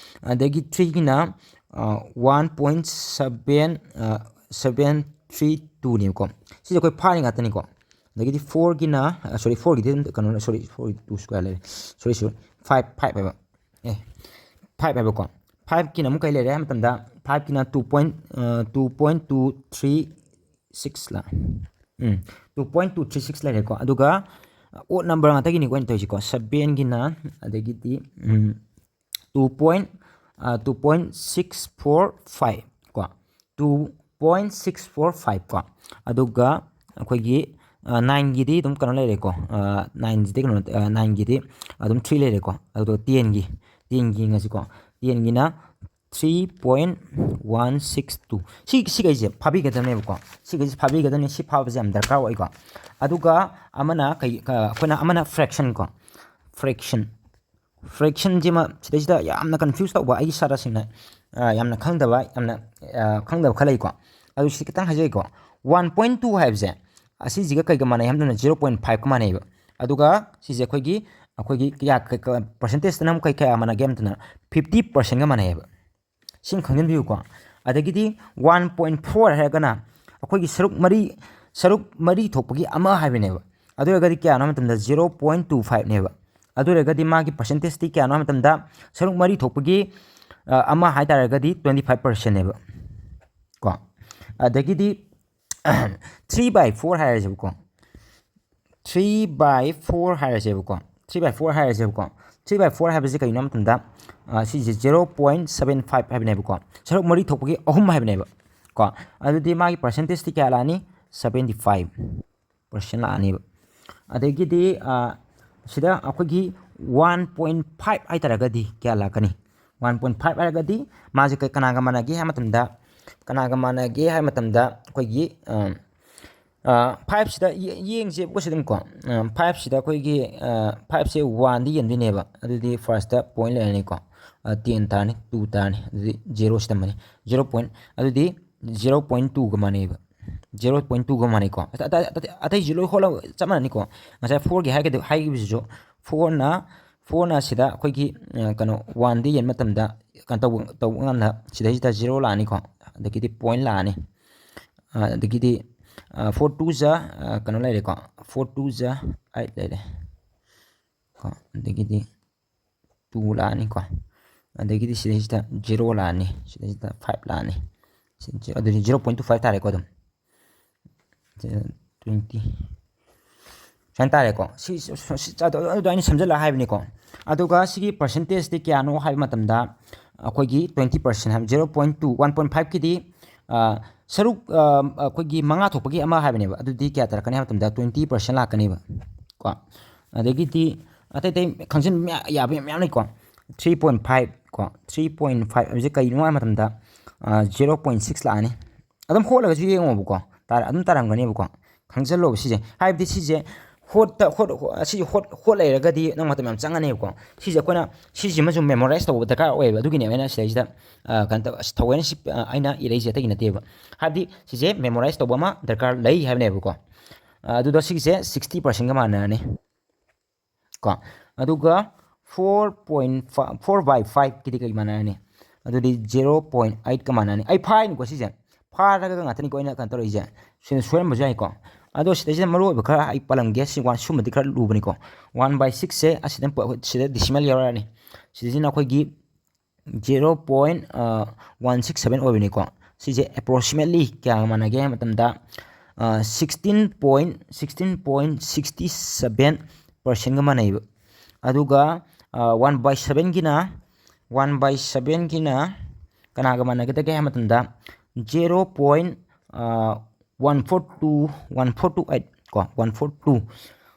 ꯑꯗꯒꯤ threeꯒꯤꯅ, ꯑ, one point seven, ꯑ, seven three twoꯅꯦꯕꯀꯣ꯫ ꯁꯤꯁꯦ ꯑꯩꯈꯣꯏ ꯐꯥꯔꯤ ꯉꯥꯛꯇꯅꯤꯀꯣ꯫ ꯑꯗꯒꯤꯗꯤ fourꯒꯤꯅ, ꯑ, sorry, fourꯒꯤꯗꯤ ꯑꯗꯨꯝ ꯀꯩꯅꯣ, sorry, sorry, two square ꯂꯩꯔꯦ꯫ Sorry, sorry, five, five ꯍꯥꯏꯕ꯫ ꯑꯦ, five ꯍꯥꯏꯕꯀꯣ꯫ Fiveꯀꯤꯅ ꯑꯃꯨꯛ ꯀꯩ ꯂꯩꯔꯦ ꯍꯥꯏꯕ ꯃꯇꯝꯗ, fiveꯀꯤꯅ two point, ꯑ, two point two three six ꯂ? ꯎꯝ, two point two three six ꯂꯩꯔꯦꯀꯣ꯫ ꯑꯗꯨꯒ odd number ꯉꯥꯛꯇꯒꯤꯅꯤꯀꯣ ꯑꯩꯅ ꯇꯧꯔꯤꯁꯤꯀꯣ꯫ Sevenꯒꯤꯅ, ꯑꯗꯒꯤꯗꯤ, ꯎꯝ, two point, ꯑ, two point six four five ꯀꯣ, two point six four five ꯀꯣ꯫ ꯑꯗꯨꯒ ꯑꯩꯈꯣꯏꯒꯤ, ꯑ, nineꯒꯤꯗꯤ ꯑꯗꯨꯝ ꯀꯩꯅꯣ ꯂꯩꯔꯦꯀꯣ꯫ ꯑ, nineꯒꯤꯗꯤ ꯀꯩꯅꯣ, ꯑ, nineꯒꯤꯗꯤ ꯑꯗꯨꯝ three ꯂꯩꯔꯦꯀꯣ꯫ ꯑꯗꯨꯒ tenꯒꯤ, tenꯒꯤ ꯌꯦꯡꯉꯁꯤꯀꯣ꯫ Tenꯒꯤꯅ three point one six two꯫ ꯁꯤ, ꯁꯤꯈꯩꯁꯦ ꯐꯥꯕꯤꯒꯗꯕꯅꯦꯕꯀꯣ꯫ ꯁꯤꯈꯩꯁꯦ ꯐꯥꯕꯤꯒꯗꯕꯅꯤ꯫ ꯁꯤ ꯐꯥꯕꯁꯦ ꯌꯥꯝ ꯗꯔꯀꯥꯔ ꯑꯣꯏꯀꯣ꯫ ꯑꯗꯨꯒ ꯑꯃꯅ ꯀꯩ, ꯑ, ꯑꯩꯈꯣꯏꯅ ꯑꯃꯅ fraction ꯀꯣ꯫ Fraction꯫ Fractionꯁꯤꯃ ꯁꯤꯗꯩꯁꯤꯗ ꯌꯥꯝꯅ confuse ꯇꯧꯕ ꯑꯩꯒꯤ ꯁꯥꯇ꯭ꯔꯁꯤꯡꯅ, ꯑ, ꯌꯥꯝꯅ ꯈꯪꯗꯕ, ꯌꯥꯝꯅ, ꯑ, ꯈꯪꯗꯕ ꯈꯔ ꯂꯩꯀꯣ꯫ ꯑꯗꯨ ꯁꯤ ꯈꯤꯇꯪ ꯍꯥꯏꯖꯒꯦꯀꯣ꯫ One point two ꯍꯥꯏꯕꯁꯦ ꯑꯁꯤꯁꯤꯒ ꯀꯩꯒ ꯃꯥꯟꯅꯩ ꯍꯥꯏꯕꯗꯨꯅ zero point fiveꯀ ꯃꯥꯟꯅꯩꯕ꯫ ꯑꯗꯨꯒ ꯁꯤꯁꯦ ꯑꯩꯈꯣꯏꯒꯤ, ꯑꯩꯈꯣꯏꯒꯤ ꯀꯌꯥ, ꯀ-, ꯀ-, percentageꯇꯅ ꯑꯃꯨꯛ ꯀꯩ, ꯀꯌꯥ ꯃꯥꯟꯅꯒꯦ ꯍꯥꯏꯕꯗꯨꯅ fifty percentꯀ ꯃꯥꯟꯅꯩꯕ꯫ ꯁꯤꯃ ꯈꯪꯖꯤꯟꯕꯤꯌꯨꯀꯣ꯫ ꯑꯗꯒꯤꯗꯤ one point four ꯍꯥꯏꯔꯒꯅ ꯑꯩꯈꯣꯏꯒꯤ ꯁꯔꯨꯛ ꯃꯔꯤ, ꯁꯔꯨꯛ ꯃꯔꯤ ꯊꯣꯛꯄꯒꯤ ꯑꯃ ꯍꯥꯏꯕꯅꯦꯕ꯫ ꯑꯗꯨ ꯑꯣꯏꯔꯒꯗꯤ ꯀꯌꯥꯅꯣ ꯍꯥꯏꯕ ꯃꯇꯝꯗ zero point two fiveꯅꯦꯕ꯫ ꯑꯗꯨ ꯑꯣꯏꯔꯒꯗꯤ ꯃꯥꯒꯤ percentageꯇꯤ ꯀꯌꯥꯅꯣ ꯍꯥꯏꯕ ꯃꯇꯝꯗ ꯁꯔꯨꯛ ꯃꯔꯤ ꯊꯣꯛꯄꯒꯤ, ꯑ, ꯑꯃ ꯍꯥꯏ ꯇꯥꯔꯒꯗꯤ twenty five percentꯅꯦꯕ ꯀꯣ꯫ ꯑꯗꯒꯤꯗꯤ three by four ꯍꯥꯏꯔꯁꯦꯕꯀꯣ꯫ Three by four ꯍꯥꯏꯔꯁꯦꯕꯀꯣ꯫ Three by four ꯍꯥꯏꯔꯁꯦꯕꯀꯣ꯫ Three by four ꯍꯥꯏꯕꯁꯤ ꯀꯩꯅꯣ ꯍꯥꯏꯕ ꯃꯇꯝꯗ, ꯑ, ꯁꯤꯁꯦ zero point seven five ꯍꯥꯏꯕꯅꯦꯕꯀꯣ꯫ ꯁꯔꯨꯛ ꯃꯔꯤ ꯊꯣꯛꯄꯒꯤ ꯑꯍꯨꯝ ꯍꯥꯏꯕꯅꯦꯕ ꯀꯣ꯫ ꯑꯗꯨꯗꯤ ꯃꯥꯒꯤ percentageꯇꯤ ꯀꯌꯥ ꯂꯥꯛꯑꯅꯤ? Seventy five percent ꯂꯥꯛꯑꯅꯤꯕ꯫ ꯑꯗꯒꯤꯗꯤ, ꯑ, ꯁꯤꯗ ꯑꯩꯈꯣꯏꯒꯤ ꯋꯥꯟ ꯄꯣꯏꯟ ꯐꯥꯏꯚ ꯍꯥꯏꯇꯥꯔꯒꯗꯤ ꯀꯌꯥ ꯂꯥꯛꯀꯅꯤ? ꯋꯥꯟ ꯄꯣꯏꯟ ꯐꯥꯏꯚ ꯍꯥꯏꯔꯒꯗꯤ ꯃꯥꯁꯦ ꯀꯩ-, ꯀꯅꯥꯒ ꯃꯥꯟꯅꯒꯦ ꯍꯥꯏꯕ ꯃꯇꯝꯗ, ꯀꯅꯥꯒ ꯃꯥꯟꯅꯒꯦ ꯍꯥꯏꯕ ꯃꯇꯝꯗ ꯑꯩꯈꯣꯏꯒꯤ, ꯑ, ꯑ, ꯐꯥꯏꯚꯁꯤꯗ ꯌꯦ-, ꯌꯦꯡꯁꯦꯕꯀꯣ꯫ ꯁꯤꯗ ꯑꯗꯨꯝꯀꯣ, ꯑ, ꯐꯥꯏꯚꯁꯤꯗ ꯑꯩꯈꯣꯏꯒꯤ, ꯑ, ꯐꯥꯏꯚꯁꯦ ꯋꯥꯟꯗ ꯌꯦꯟꯗꯣꯏꯅꯦꯕ꯫ ꯑꯗꯨꯗꯤ ꯐꯥꯔꯁꯇ ꯄꯣꯏꯟ ꯂꯩꯔꯅꯤꯀꯣ꯫ ꯑ, ꯇꯦꯟ ꯇꯥꯔꯅꯤ, ꯇꯨ ꯇꯥꯔꯅꯤ, ꯑꯗꯨꯗꯤ ꯖꯦꯔꯣꯁꯤ ꯇꯝꯕꯅꯤ꯫ ꯖꯦꯔꯣ ꯄꯣꯏꯟ, ꯑꯗꯨꯗꯤ ꯖꯦꯔꯣ ꯄꯣꯏꯟ ꯇꯨꯒ ꯃꯥꯟꯅꯩꯕ꯫ ꯖꯦꯔꯣ ꯄꯣꯏꯟ ꯇꯨꯒ ꯃꯥꯟꯅꯩꯀꯣ꯫ ꯑꯇꯩ, ꯑꯇꯩ, ꯑꯇꯩ, ꯑꯇꯩꯁꯨ ꯂꯣꯏ ꯍꯣꯠꯂꯒ ꯆꯞ ꯃꯥꯟꯅꯅꯤꯀꯣ꯫ ꯉꯁꯥꯏ ꯐꯣꯔꯒꯤ ꯍꯥꯏꯒꯗ-, ꯍꯥꯏꯈꯤꯕꯁꯤꯁꯨ ꯐꯣꯔꯅ, ꯐꯣꯔꯅ ꯁꯤꯗ ꯑꯩꯈꯣꯏꯒꯤ, ꯑ, ꯀꯩꯅꯣ, ꯋꯥꯟꯗ ꯌꯦꯟ ꯃꯇꯝꯗ ꯀꯩꯅꯣ ꯇꯧꯕ, ꯇꯧꯕ ꯀꯥꯟꯗ ꯁꯤꯗꯩꯁꯤꯗ ꯖꯦꯔꯣ ꯂꯥꯛꯑꯅꯤꯀꯣ꯫ ꯑꯗꯒꯤꯗꯤ ꯄꯣꯏꯟ ꯂꯥꯛꯑꯅꯤ꯫ ꯑ, ꯑꯗꯒꯤꯗꯤ, ꯑ, ꯐꯣꯔ ꯇꯨ ꯖ, ꯑ, ꯀꯩꯅꯣ ꯂꯩꯔꯦꯀꯣ꯫ ꯐꯣꯔ ꯇꯨ ꯖ ꯑꯩꯠ ꯂꯩꯔꯦ꯫ ꯀꯣ, ꯑꯗꯒꯤꯗꯤ ꯇꯨ ꯂꯥꯛꯑꯅꯤꯀꯣ꯫ ꯑꯗꯒꯤꯗꯤ ꯁꯤꯗꯩꯁꯤꯗ ꯖꯦꯔꯣ ꯂꯥꯛꯑꯅꯤ, ꯁꯤꯗꯩꯁꯤꯗ ꯐꯥꯏꯚ ꯂꯥꯛꯑꯅꯤ꯫ ꯁꯤ-, ꯑꯗꯨꯗꯤ ꯖꯦꯔꯣ ꯄꯣꯏꯟ ꯇꯨ ꯐꯥꯏꯚ ꯇꯥꯔꯦꯀꯣ ꯑꯗꯨꯝ꯫ ꯇ꯭ꯋꯦꯟꯇꯤ꯫ ꯁꯨꯃꯥꯏꯅ ꯇꯥꯔꯦꯀꯣ꯫ ꯁꯤ, ꯁꯤ, ꯁꯤ, ꯑꯗꯨ, ꯑꯗꯨꯗꯣ ꯑꯩꯅ ꯁꯝꯖꯜꯂꯒ ꯍꯥꯏꯕꯅꯤꯀꯣ꯫ ꯑꯗꯨꯒ ꯁꯤꯒꯤ ꯄꯥꯔꯁꯦꯟꯇꯦꯖꯇꯤ ꯀꯌꯥꯅꯣ ꯍꯥꯏꯕ ꯃꯇꯝꯗ ꯑꯩꯈꯣꯏꯒꯤ ꯇ꯭ꯋꯦꯟꯇꯤ ꯄꯥꯔꯁꯦꯟ ꯍꯥꯏꯕ, zero point two, one point ꯐꯥꯏꯚꯀꯤꯗꯤ, ꯑ, ꯁꯔꯨꯛ, ꯑ, ꯑꯩꯈꯣꯏꯒꯤ ꯃꯉꯥ ꯊꯣꯛꯄꯒꯤ ꯑꯃ ꯍꯥꯏꯕꯅꯦꯕ꯫ ꯑꯗꯨꯗꯤ ꯀꯌꯥ ꯇꯥꯔꯛꯀꯅꯤ ꯍꯥꯏꯕ ꯃꯇꯝꯗ ꯇ꯭ꯋꯦꯟꯇꯤ ꯄꯥꯔꯁꯦꯟ ꯂꯥꯛꯀꯅꯦꯕ꯫ ꯀꯣ꯫ ꯑꯗꯒꯤꯗꯤ ꯑꯇꯩ ꯑꯇꯩ ꯈꯪꯖꯤꯟꯕ ꯃꯌꯥ-, ꯌꯥꯕ ꯃꯌꯥꯝ ꯂꯩꯀꯣ꯫ ꯊ꯭ꯔꯤ ꯄꯣꯏꯟ ꯐꯥꯏꯚ ꯀꯣ, ꯊ꯭ꯔꯤ ꯄꯣꯏꯟ ꯐꯥꯏꯚ ꯍꯥꯏꯕꯁꯦ ꯀꯩꯅꯣ ꯍꯥꯏꯕ ꯃꯇꯝꯗ, ꯑ, ꯖꯦꯔꯣ ꯄꯣꯏꯟ ꯁꯤꯛꯁ ꯂꯥꯛꯑꯅꯤ꯫ ꯑꯗꯨꯝ ꯍꯣꯠꯂꯒꯁꯨ ꯌꯦꯡꯉꯣꯕꯀꯣ꯫ ꯇꯥꯔ-, ꯑꯗꯨꯝ ꯇꯥꯔꯝꯒꯅꯦꯕꯀꯣ꯫ ꯈꯪꯖꯜꯂꯣꯕ ꯁꯤꯁꯦ꯫ ꯍꯥꯏꯕꯗꯤ ꯁꯤꯁꯦ ꯍꯣꯠꯇ-, ꯍꯣꯠ-, ꯍꯣ-, ꯑꯁꯤ ꯍꯣꯠ-, ꯍꯣꯠ ꯂꯩꯔꯒꯗꯤ ꯅꯪ ꯃꯇꯝ ꯌꯥꯝ ꯆꯪꯉꯅꯦꯕꯀꯣ꯫ ꯁꯤꯁꯦ ꯑꯩꯈꯣꯏꯅ ꯁꯤꯁꯤꯃꯁꯨ ꯃꯦꯃꯣꯔꯥꯏꯁ ꯇꯧꯕ ꯗꯔꯀꯥꯔ ꯑꯣꯏꯌꯦꯕ꯫ ꯑꯗꯨꯒꯤꯅꯦꯕ ꯑꯩꯅ ꯁꯤꯗꯩꯁꯤꯗ, ꯑ, ꯀꯩꯅꯣ ꯇꯧ-, ꯑꯁ, ꯊꯑꯣꯏꯅ ꯁꯤ, ꯑ, ꯑꯩꯅ ꯏꯔꯛꯏꯁꯦ ꯑꯇꯩꯒꯤ ꯅꯠꯇꯦꯕ꯫ ꯍꯥꯏꯕꯗꯤ ꯁꯤꯁꯦ ꯃꯦꯃꯣꯔꯥꯏꯁ ꯇꯧꯕ ꯑꯃ ꯗꯔꯀꯥꯔ ꯂꯩ ꯍꯥꯏꯕꯅꯦꯕꯀꯣ꯫ ꯑ, ꯑꯗꯨꯗ ꯁꯤꯒꯤꯁꯦ ꯁꯤꯛꯁꯇꯤ ꯄꯥꯔꯁꯦꯟꯒ ꯃꯥꯟꯅꯔꯅꯤ꯫ ꯀꯣ꯫ ꯑꯗꯨꯒ four point five, four by five ꯀꯤꯗꯤ ꯀꯩ ꯃꯥꯟꯅꯔꯅꯤ? ꯑꯗꯨꯗꯤ zero point eight ꯀ ꯃꯥꯟꯅꯔꯅꯤ꯫ ꯑꯩ ꯐꯥꯔꯤꯅꯤꯀꯣ ꯁꯤꯁꯦ꯫ ꯐꯥꯔꯒ ꯉꯥꯛꯇꯅꯤꯀꯣ ꯑꯩꯅ ꯀꯩꯅꯣ ꯇꯧꯔꯛꯏꯁꯦ꯫ ꯁꯤꯅ ꯁꯣꯏꯔꯝꯕꯁꯨ ꯌꯥꯏꯀꯣ꯫ ꯑꯗꯣ ꯁꯤꯗꯩꯁꯤꯗ ꯃꯔꯨ ꯑꯣꯏꯕ ꯈꯔ ꯑꯩ ꯄꯜꯂꯝꯒꯦ꯫ ꯁꯤ ꯋꯥꯟ-, ꯁꯨꯝꯕꯗꯤ ꯈꯔ ꯂꯨꯕꯅꯤꯀꯣ꯫ One by six ꯁꯦ ꯑꯁꯤꯗ ꯄ-, ꯁꯤꯗ decimal ꯌꯥꯎꯔꯛꯑꯅꯤ꯫ ꯁꯤꯗꯩꯁꯤꯅ ꯑꯩꯈꯣꯏꯒꯤ zero point one six seven ꯑꯣꯏꯕꯅꯤꯀꯣ꯫ ꯁꯤꯁꯦ approximately ꯀꯌꯥꯒ ꯃꯥꯟꯅꯒꯦ ꯍꯥꯏꯕ ꯃꯇꯝꯗ, ꯑ, sixteen point, sixteen point sixty seven percent ꯀ ꯃꯥꯟꯅꯩꯕ꯫ ꯑꯗꯨꯒ, ꯑ, one by seven ꯒꯤꯅ, one by seven ꯒꯤꯅ ꯀꯅꯥꯒ ꯃꯥꯟꯅꯒꯗꯒꯦ ꯍꯥꯏꯕ ꯃꯇꯝꯗ, zero point one four two, one four two eight ꯀꯣ, one four two,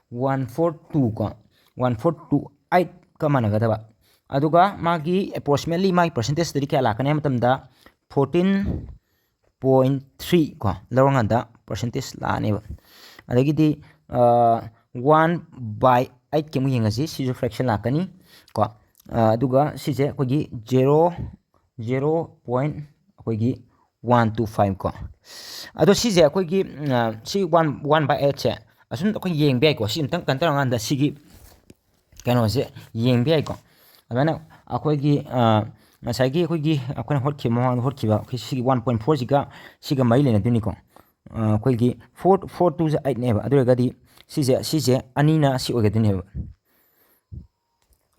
one four two ꯀꯣ, one four two eight ꯀ ꯃꯥꯟꯅꯒꯗꯕ꯫ ꯑꯗꯨꯒ ꯃꯥꯒꯤ approximately ꯃꯥꯒꯤ percentage ꯇꯗꯤ ꯀꯌꯥ ꯂꯥꯛꯀꯅꯤ ꯍꯥꯏꯕ ꯃꯇꯝꯗ fourteen point three ꯀꯣ, ꯂꯧꯔꯀꯥꯟꯗ percentage ꯂꯥꯛꯑꯅꯦꯕ꯫ ꯑꯗꯒꯤꯗꯤ one by eight ꯀꯤ ꯑꯃꯨꯛ ꯌꯦꯡꯉꯁꯤ꯫ ꯁꯤꯁꯨ fraction ꯂꯥꯛꯀꯅꯤ ꯀꯣ꯫ ꯑꯗꯨꯒ ꯁꯤꯁꯦ ꯑꯩꯈꯣꯏꯒꯤ zero zero point ꯑꯩꯈꯣꯏꯒꯤ one two five ꯀꯣ꯫ ꯑꯗꯣ ꯁꯤꯁꯦ ꯑꯩꯈꯣꯏꯒꯤ ꯁꯤ one one by eight ꯁꯦ ꯑꯁꯨꯝ ꯑꯩꯈꯣꯏ ꯌꯦꯡꯕ ꯌꯥꯏꯀꯣ꯫ ꯁꯤ ꯑꯝꯇꯪ ꯀꯩꯅꯣ ꯇꯧꯔꯀꯥꯟꯗ ꯁꯤꯒꯤ ꯀꯩꯅꯣꯁꯦ ꯌꯦꯡꯕ ꯌꯥꯏꯀꯣ꯫ ꯑꯗꯨꯃꯥꯏꯅ ꯑꯩꯈꯣꯏꯒꯤ ꯉꯁꯥꯏꯒꯤ ꯑꯩꯈꯣꯏꯒꯤ ꯑꯩꯈꯣꯏꯅ ꯍꯣꯠꯈꯤꯕ, ꯃꯃꯥꯡꯗ ꯍꯣꯠꯈꯤꯕ ꯑꯩꯈꯣꯏ ꯁꯤꯒꯤ one point four ꯁꯤꯒ ꯁꯤꯒ ꯃꯔꯤ ꯂꯩꯅꯗꯣꯏꯅꯤꯀꯣ꯫ ꯑꯩꯈꯣꯏꯒꯤ four four two ꯁꯦ eight ꯅꯦꯕ꯫ ꯑꯗꯨ ꯑꯣꯏꯔꯒꯗꯤ ꯁꯤꯁꯦ ꯁꯤꯁꯦ ꯑꯅꯤꯅ ꯁꯤ ꯑꯣꯏꯒꯗꯣꯏꯅꯦꯕ꯫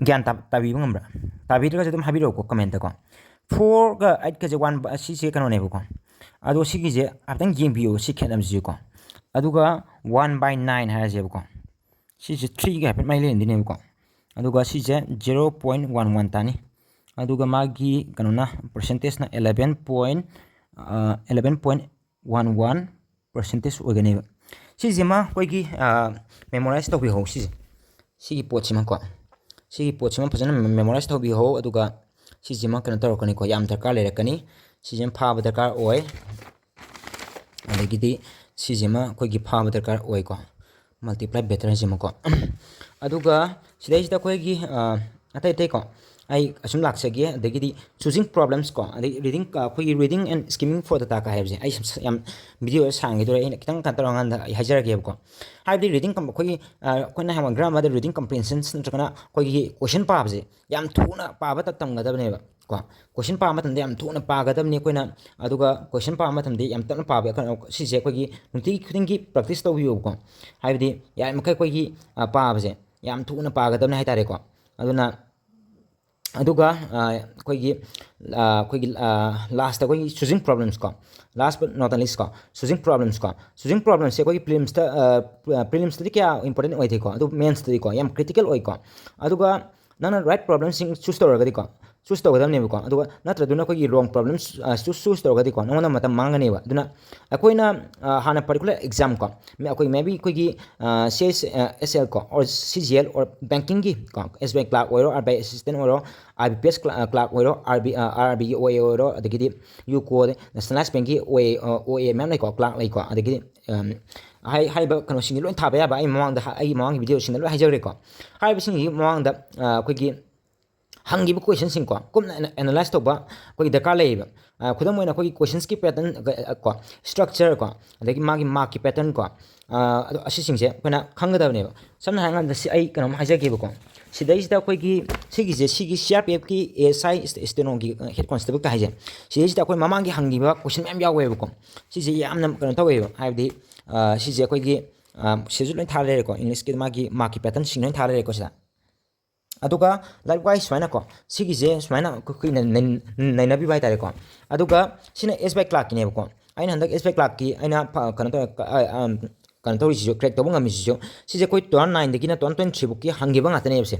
ꯒ꯭ꯌꯥꯟ ꯇꯥꯕꯤꯕ ꯉꯝꯕ꯭ꯔꯥ? ꯇꯥꯕꯤꯗ꯭ꯔꯒꯁꯨ ꯑꯗꯨꯝ ꯍꯥꯏꯕꯤꯔꯛꯎꯀꯣ comment ꯇꯀꯣ꯫ Four ꯒ eight ꯀꯁꯦ one by, ꯁꯤꯁꯦ ꯀꯩꯅꯣꯅꯦꯕꯀꯣ꯫ ꯑꯗꯣ ꯁꯤꯒꯤꯁꯦ ꯍꯥꯏꯐꯦꯠꯇꯪ ꯌꯦꯡꯕꯤꯌꯨ, ꯁꯤ ꯈꯦꯠꯅꯕꯁꯤꯀꯣ꯫ ꯑꯗꯨꯒ one by nine ꯍꯥꯏꯔꯁꯦꯕꯀꯣ꯫ ꯁꯤꯁꯦ three ꯒ ꯍꯥꯏꯐꯦꯠ ꯃꯔꯤ ꯂꯩꯅꯗꯣꯏꯅꯦꯕꯀꯣ꯫ ꯑꯗꯨꯒ ꯁꯤꯁꯦ zero point one one ꯇꯥꯅꯤ꯫ ꯑꯗꯨꯒ ꯃꯥꯒꯤ ꯀꯩꯅꯣꯅ, percentage ꯅ eleven point eleven point one one percentage ꯑꯣꯏꯒꯅꯦꯕ꯫ ꯁꯤꯁꯤꯃ ꯑꯩꯈꯣꯏꯒꯤ memorize ꯇꯧꯕꯤꯍꯧ꯫ ꯁꯤꯁꯦ, ꯁꯤꯒꯤ ꯄꯣꯠꯁꯤꯃꯀꯣ, ꯁꯤꯒꯤ ꯄꯣꯠꯁꯤꯃ ꯐꯖꯅ memorize ꯇꯧꯕꯤꯍꯧ꯫ ꯑꯗꯨꯒ ꯁꯤꯁꯤꯃ ꯀꯩꯅꯣ ꯇꯧꯔꯛꯀꯅꯤꯀꯣ, ꯌꯥꯝ ꯗꯔꯀꯥꯔ ꯂꯩꯔꯛꯀꯅꯤ꯫ ꯁꯤꯁꯤꯃ ꯐꯥꯕ ꯗꯔꯀꯥꯔ ꯑꯣꯏ꯫ ꯑꯗꯒꯤꯗꯤ ꯁꯤꯁꯤꯃ ꯑꯩꯈꯣꯏꯒꯤ ꯐꯥꯕ ꯗꯔꯀꯥꯔ ꯑꯣꯏꯀꯣ, multiply pattern ꯁꯤꯃꯀꯣ꯫ ꯑꯗꯨꯒ ꯁꯤꯗꯩꯁꯤꯗ ꯑꯩꯈꯣꯏꯒꯤ ꯑꯇꯩ ꯑꯇꯩꯀꯣ, ꯑꯩ ꯑꯁꯨꯝ ꯂꯥꯛꯆꯒꯦ꯫ ꯑꯗꯒꯤꯗꯤ choosing problems ꯀꯣ, ꯑꯗꯩ reading, ꯑꯩꯈꯣꯏꯒꯤ reading and scheming for data ꯀ ꯍꯥꯏꯕꯁꯦ ꯑꯩ ꯌꯥꯝ video ꯁꯥꯡꯈꯤꯗꯣꯔꯦ, ꯑꯩꯅ ꯈꯤꯇꯪ ꯀꯩꯅꯣ ꯇꯧꯔꯀꯥꯟꯗ ꯑꯩ ꯍꯥꯏꯖꯔꯒꯦꯕꯀꯣ꯫ ꯍꯥꯏꯕꯗꯤ reading ꯑꯩꯈꯣꯏꯒꯤ ꯑꯩꯈꯣꯏꯅ ꯍꯥꯏꯕ grammar ꯗ reading comprehension ꯅꯠꯇ꯭ꯔꯒꯅ ꯑꯩꯈꯣꯏꯒꯤ question ꯄꯥꯕꯁꯦ ꯌꯥꯝ ꯊꯨꯅ ꯄꯥꯕ ꯇꯝꯒꯗꯕꯅꯦꯕ ꯀꯣ꯫ Question ꯄꯥꯕ ꯃꯇꯝꯗ ꯌꯥꯝ ꯊꯨꯅ ꯄꯥꯒꯗꯕꯅꯤ ꯑꯩꯈꯣꯏꯅ꯫ ꯑꯗꯨꯒ question ꯄꯥꯕ ꯃꯇꯝꯗ ꯌꯥꯝ ꯇꯞꯅ ꯄꯥꯕ, ꯁꯤꯁꯦ ꯑꯩꯈꯣꯏꯒꯤ ꯅꯨꯡꯇꯤꯒꯤ ꯈꯨꯗꯤꯡꯒꯤ practice ꯇꯧꯕꯤꯌꯣꯕꯀꯣ꯫ ꯍꯥꯏꯕꯗꯤ ꯌꯥꯔꯤꯃꯈꯩ ꯑꯩꯈꯣꯏꯒꯤ ꯄꯥꯕꯁꯦ ꯌꯥꯝ ꯊꯨꯅ ꯄꯥꯒꯗꯕꯅꯤ ꯍꯥꯏꯇꯥꯔꯦꯀꯣ꯫ ꯑꯗꯨꯅ ꯑꯗꯨꯒ ꯑꯩꯈꯣꯏꯒꯤ ꯑꯩꯈꯣꯏꯒꯤ last ꯇ ꯑꯩꯈꯣꯏꯒꯤ choosing problems ꯀꯣ, last but not least ꯀꯣ, choosing problems ꯀꯣ꯫ Choosing problems ꯁꯦ ꯑꯩꯈꯣꯏꯒꯤ prelims ꯇ, prelims ꯇꯗꯤ ꯀꯌꯥ important ꯑꯣꯏꯗꯦꯀꯣ, ꯑꯗꯨ mains ꯇꯗꯤꯀꯣ ꯌꯥꯝ critical ꯑꯣꯏꯀꯣ꯫ ꯑꯗꯨꯒ ꯅꯪꯅ right problem ꯁꯤꯡ choose ꯇꯧꯔꯒꯗꯤꯀꯣ, ꯆꯨꯁ ꯇꯧꯒꯗꯕꯅꯦꯕꯀꯣ꯫ ꯑꯗꯨꯒ ꯅꯠꯇ꯭ꯔꯗꯨꯅ ꯑꯩꯈꯣꯏꯒꯤ ꯔꯣꯡ ꯄ꯭ꯔꯣꯕ꯭ꯂꯦꯝ ꯆꯨꯁ ꯇꯧꯔꯒꯗꯤꯀꯣ, ꯅꯉꯣꯟꯗ ꯃꯇꯝ ꯃꯥꯡꯒꯅꯦꯕ꯫ ꯑꯗꯨꯅ ꯑꯩꯈꯣꯏꯅ ꯍꯥꯟꯅ ꯄꯔꯇꯤꯀꯨꯂꯔ ꯑꯦꯛꯖꯥꯝ ꯀꯣ, ꯑꯩꯈꯣꯏ maybe ꯑꯩꯈꯣꯏꯒꯤ ꯁꯤ ꯑꯦꯁ ꯑꯦꯁ ꯑꯦꯜ ꯀꯣ, or C G L, or ꯕꯦꯡꯀꯤꯡꯒꯤ ꯀꯣ, ꯑꯦꯁ ꯕꯤ ꯑꯥꯏ ꯀ꯭ꯂꯥꯔꯛ ꯑꯣꯏꯔꯣ, ꯑꯥꯔ ꯕꯤ ꯑꯥꯏ ꯑꯦꯁꯤꯁꯇꯦꯟ ꯑꯣꯏꯔꯣ, R B P S clerk ꯑꯣꯏꯔꯣ, ꯑꯥꯔ ꯕꯤ ꯑꯥꯔ ꯕꯤꯒꯤ ꯑꯣ ꯑꯦ ꯑꯣꯏꯔꯣ, ꯑꯗꯒꯤꯗꯤ ꯌꯨꯀꯣ, ꯅꯦꯁꯅꯦꯂꯥꯏꯁ ꯕꯦꯡꯀꯤ ꯑꯣ ꯑꯦ, ꯑꯣ ꯑꯦ ꯃꯌꯥꯝ ꯂꯩꯀꯣ, ꯀ꯭ꯂꯥꯔꯛ ꯂꯩꯀꯣ꯫ ꯑꯗꯒꯤꯗꯤ ꯍꯥꯏ-, ꯍꯥꯏꯔꯤꯕ ꯀꯩꯅꯣꯁꯤꯡꯁꯦ ꯂꯣꯏ ꯊꯥꯕ ꯌꯥꯕ ꯑꯩ ꯃꯃꯥꯡꯗ ꯍꯥ-, ꯑꯩꯒꯤ ꯃꯃꯥꯡꯒꯤ ꯚꯤꯗꯤꯑꯣꯁꯤꯡꯗ ꯂꯣꯏ ꯍꯥꯏꯖꯈ꯭ꯔꯦꯀꯣ꯫ ꯍꯥꯏꯔꯤꯕꯁꯤꯡꯁꯤꯒꯤ ꯃꯃꯥꯡꯗ ꯑꯩꯈꯣꯏꯒꯤ ꯍꯪꯈꯤꯕ ꯀꯣꯏꯁꯟꯁꯤꯡꯀꯣ ꯀꯨꯞꯅ ꯑꯦꯅꯥꯂꯥꯏꯁ ꯇꯧꯕ ꯑꯩꯈꯣꯏꯒꯤ ꯗꯔꯀꯥꯔ ꯂꯩꯌꯦꯕ꯫ ꯈꯨꯗꯝ ꯑꯣꯏꯅ ꯑꯩꯈꯣꯏꯒꯤ ꯀꯣꯏꯁꯟꯁꯀꯤ ꯄꯦꯇꯔꯟ ꯀꯣ, ꯁ꯭ꯇ꯭ꯔꯛꯆꯔ ꯀꯣ, ꯑꯗꯒꯤ ꯃꯥꯒꯤ ꯃꯥꯔꯛꯀꯤ ꯄꯦꯇꯔꯟ ꯀꯣ, ꯑꯗꯣ ꯑꯁꯤꯁꯤꯡꯁꯦ ꯑꯩꯈꯣꯏꯅ ꯈꯪꯒꯗꯕꯅꯦꯕ꯫ ꯁꯝꯅ ꯍꯥꯏꯔꯀꯥꯟꯗ ꯁꯤ ꯑꯩ ꯀꯩꯅꯣꯝ ꯍꯥꯏꯖꯒꯦꯕꯀꯣ꯫ ꯁꯤꯗꯩꯁꯤꯗ ꯑꯩꯈꯣꯏꯒꯤ ꯁꯤꯒꯤꯁꯦ, ꯁꯤꯒꯤ C R P ꯑꯦꯐꯀꯤ A S I ꯁ꯭ꯇꯦꯅꯣꯒꯤ head ꯀꯣꯟꯁꯇꯦꯕꯜꯒ ꯍꯥꯏꯁꯦ, ꯁꯤꯗꯩꯁꯤꯗ ꯑꯩꯈꯣꯏ ꯃꯃꯥꯡꯒꯤ ꯍꯪꯈꯤꯕ ꯀꯣꯏꯁꯟ ꯃꯌꯥꯝ ꯌꯥꯎꯋꯦꯕꯀꯣ꯫ ꯁꯤꯁꯦ ꯌꯥꯝꯅ ꯀꯩꯅꯣ ꯇꯧꯋꯦꯕ, ꯍꯥꯏꯕꯗꯤ ꯁꯤꯁꯦ ꯑꯩꯈꯣꯏꯒꯤ ꯁꯤꯁꯨ ꯂꯣꯏ ꯊꯥ ꯂꯩꯔꯦꯀꯣ, ꯏꯪꯂꯤꯁꯀꯤ ꯃꯥꯒꯤ ꯃꯥꯔꯛꯀꯤ ꯄꯦꯇꯔꯟꯁꯤꯡ ꯂꯣꯏ ꯊꯥ ꯂꯩꯔꯦꯀꯣ ꯁꯤꯗ꯫ ꯑꯗꯨꯒ ꯂꯥꯏꯛ ꯋꯥꯏꯁ ꯁꯨꯃꯥꯏꯅꯀꯣ, ꯁꯤꯒꯤꯁꯦ ꯁꯨꯃꯥꯏꯅ ꯑꯩꯈꯣꯏ ꯀꯨꯏꯅ ꯅꯩ-, ꯅꯩꯅꯕꯤꯕ ꯍꯥꯏꯇꯥꯔꯦꯀꯣ꯫ ꯑꯗꯨꯒ ꯁꯤꯅ ꯑꯦꯁ ꯕꯤ ꯑꯥꯏ ꯀ꯭ꯂꯥꯔꯛꯀꯤꯅꯦꯕꯀꯣ꯫ ꯑꯩꯅ ꯍꯟꯗꯛ ꯑꯦꯁ ꯕꯤ ꯑꯥꯏ ꯀ꯭ꯂꯥꯔꯛꯀꯤ ꯑꯩꯅ ꯐ-, ꯀꯩꯅꯣ ꯇꯧꯔ-, ꯀ-, ꯑ, ꯑꯝ, ꯀꯩꯅꯣ ꯇꯧꯔꯤꯁꯤꯁꯨ, ꯀ꯭ꯔꯦꯛ ꯇꯧꯕ ꯉꯝꯃꯤꯁꯤꯁꯨ, ꯁꯤꯁꯦ ꯑꯩꯈꯣꯏ two thousand nineꯗꯒꯤꯅ two thousand twenty-three ꯐꯥꯎꯒꯤ ꯍꯪꯈꯤꯕ ꯉꯥꯛꯇꯅꯦꯕ ꯁꯦ꯫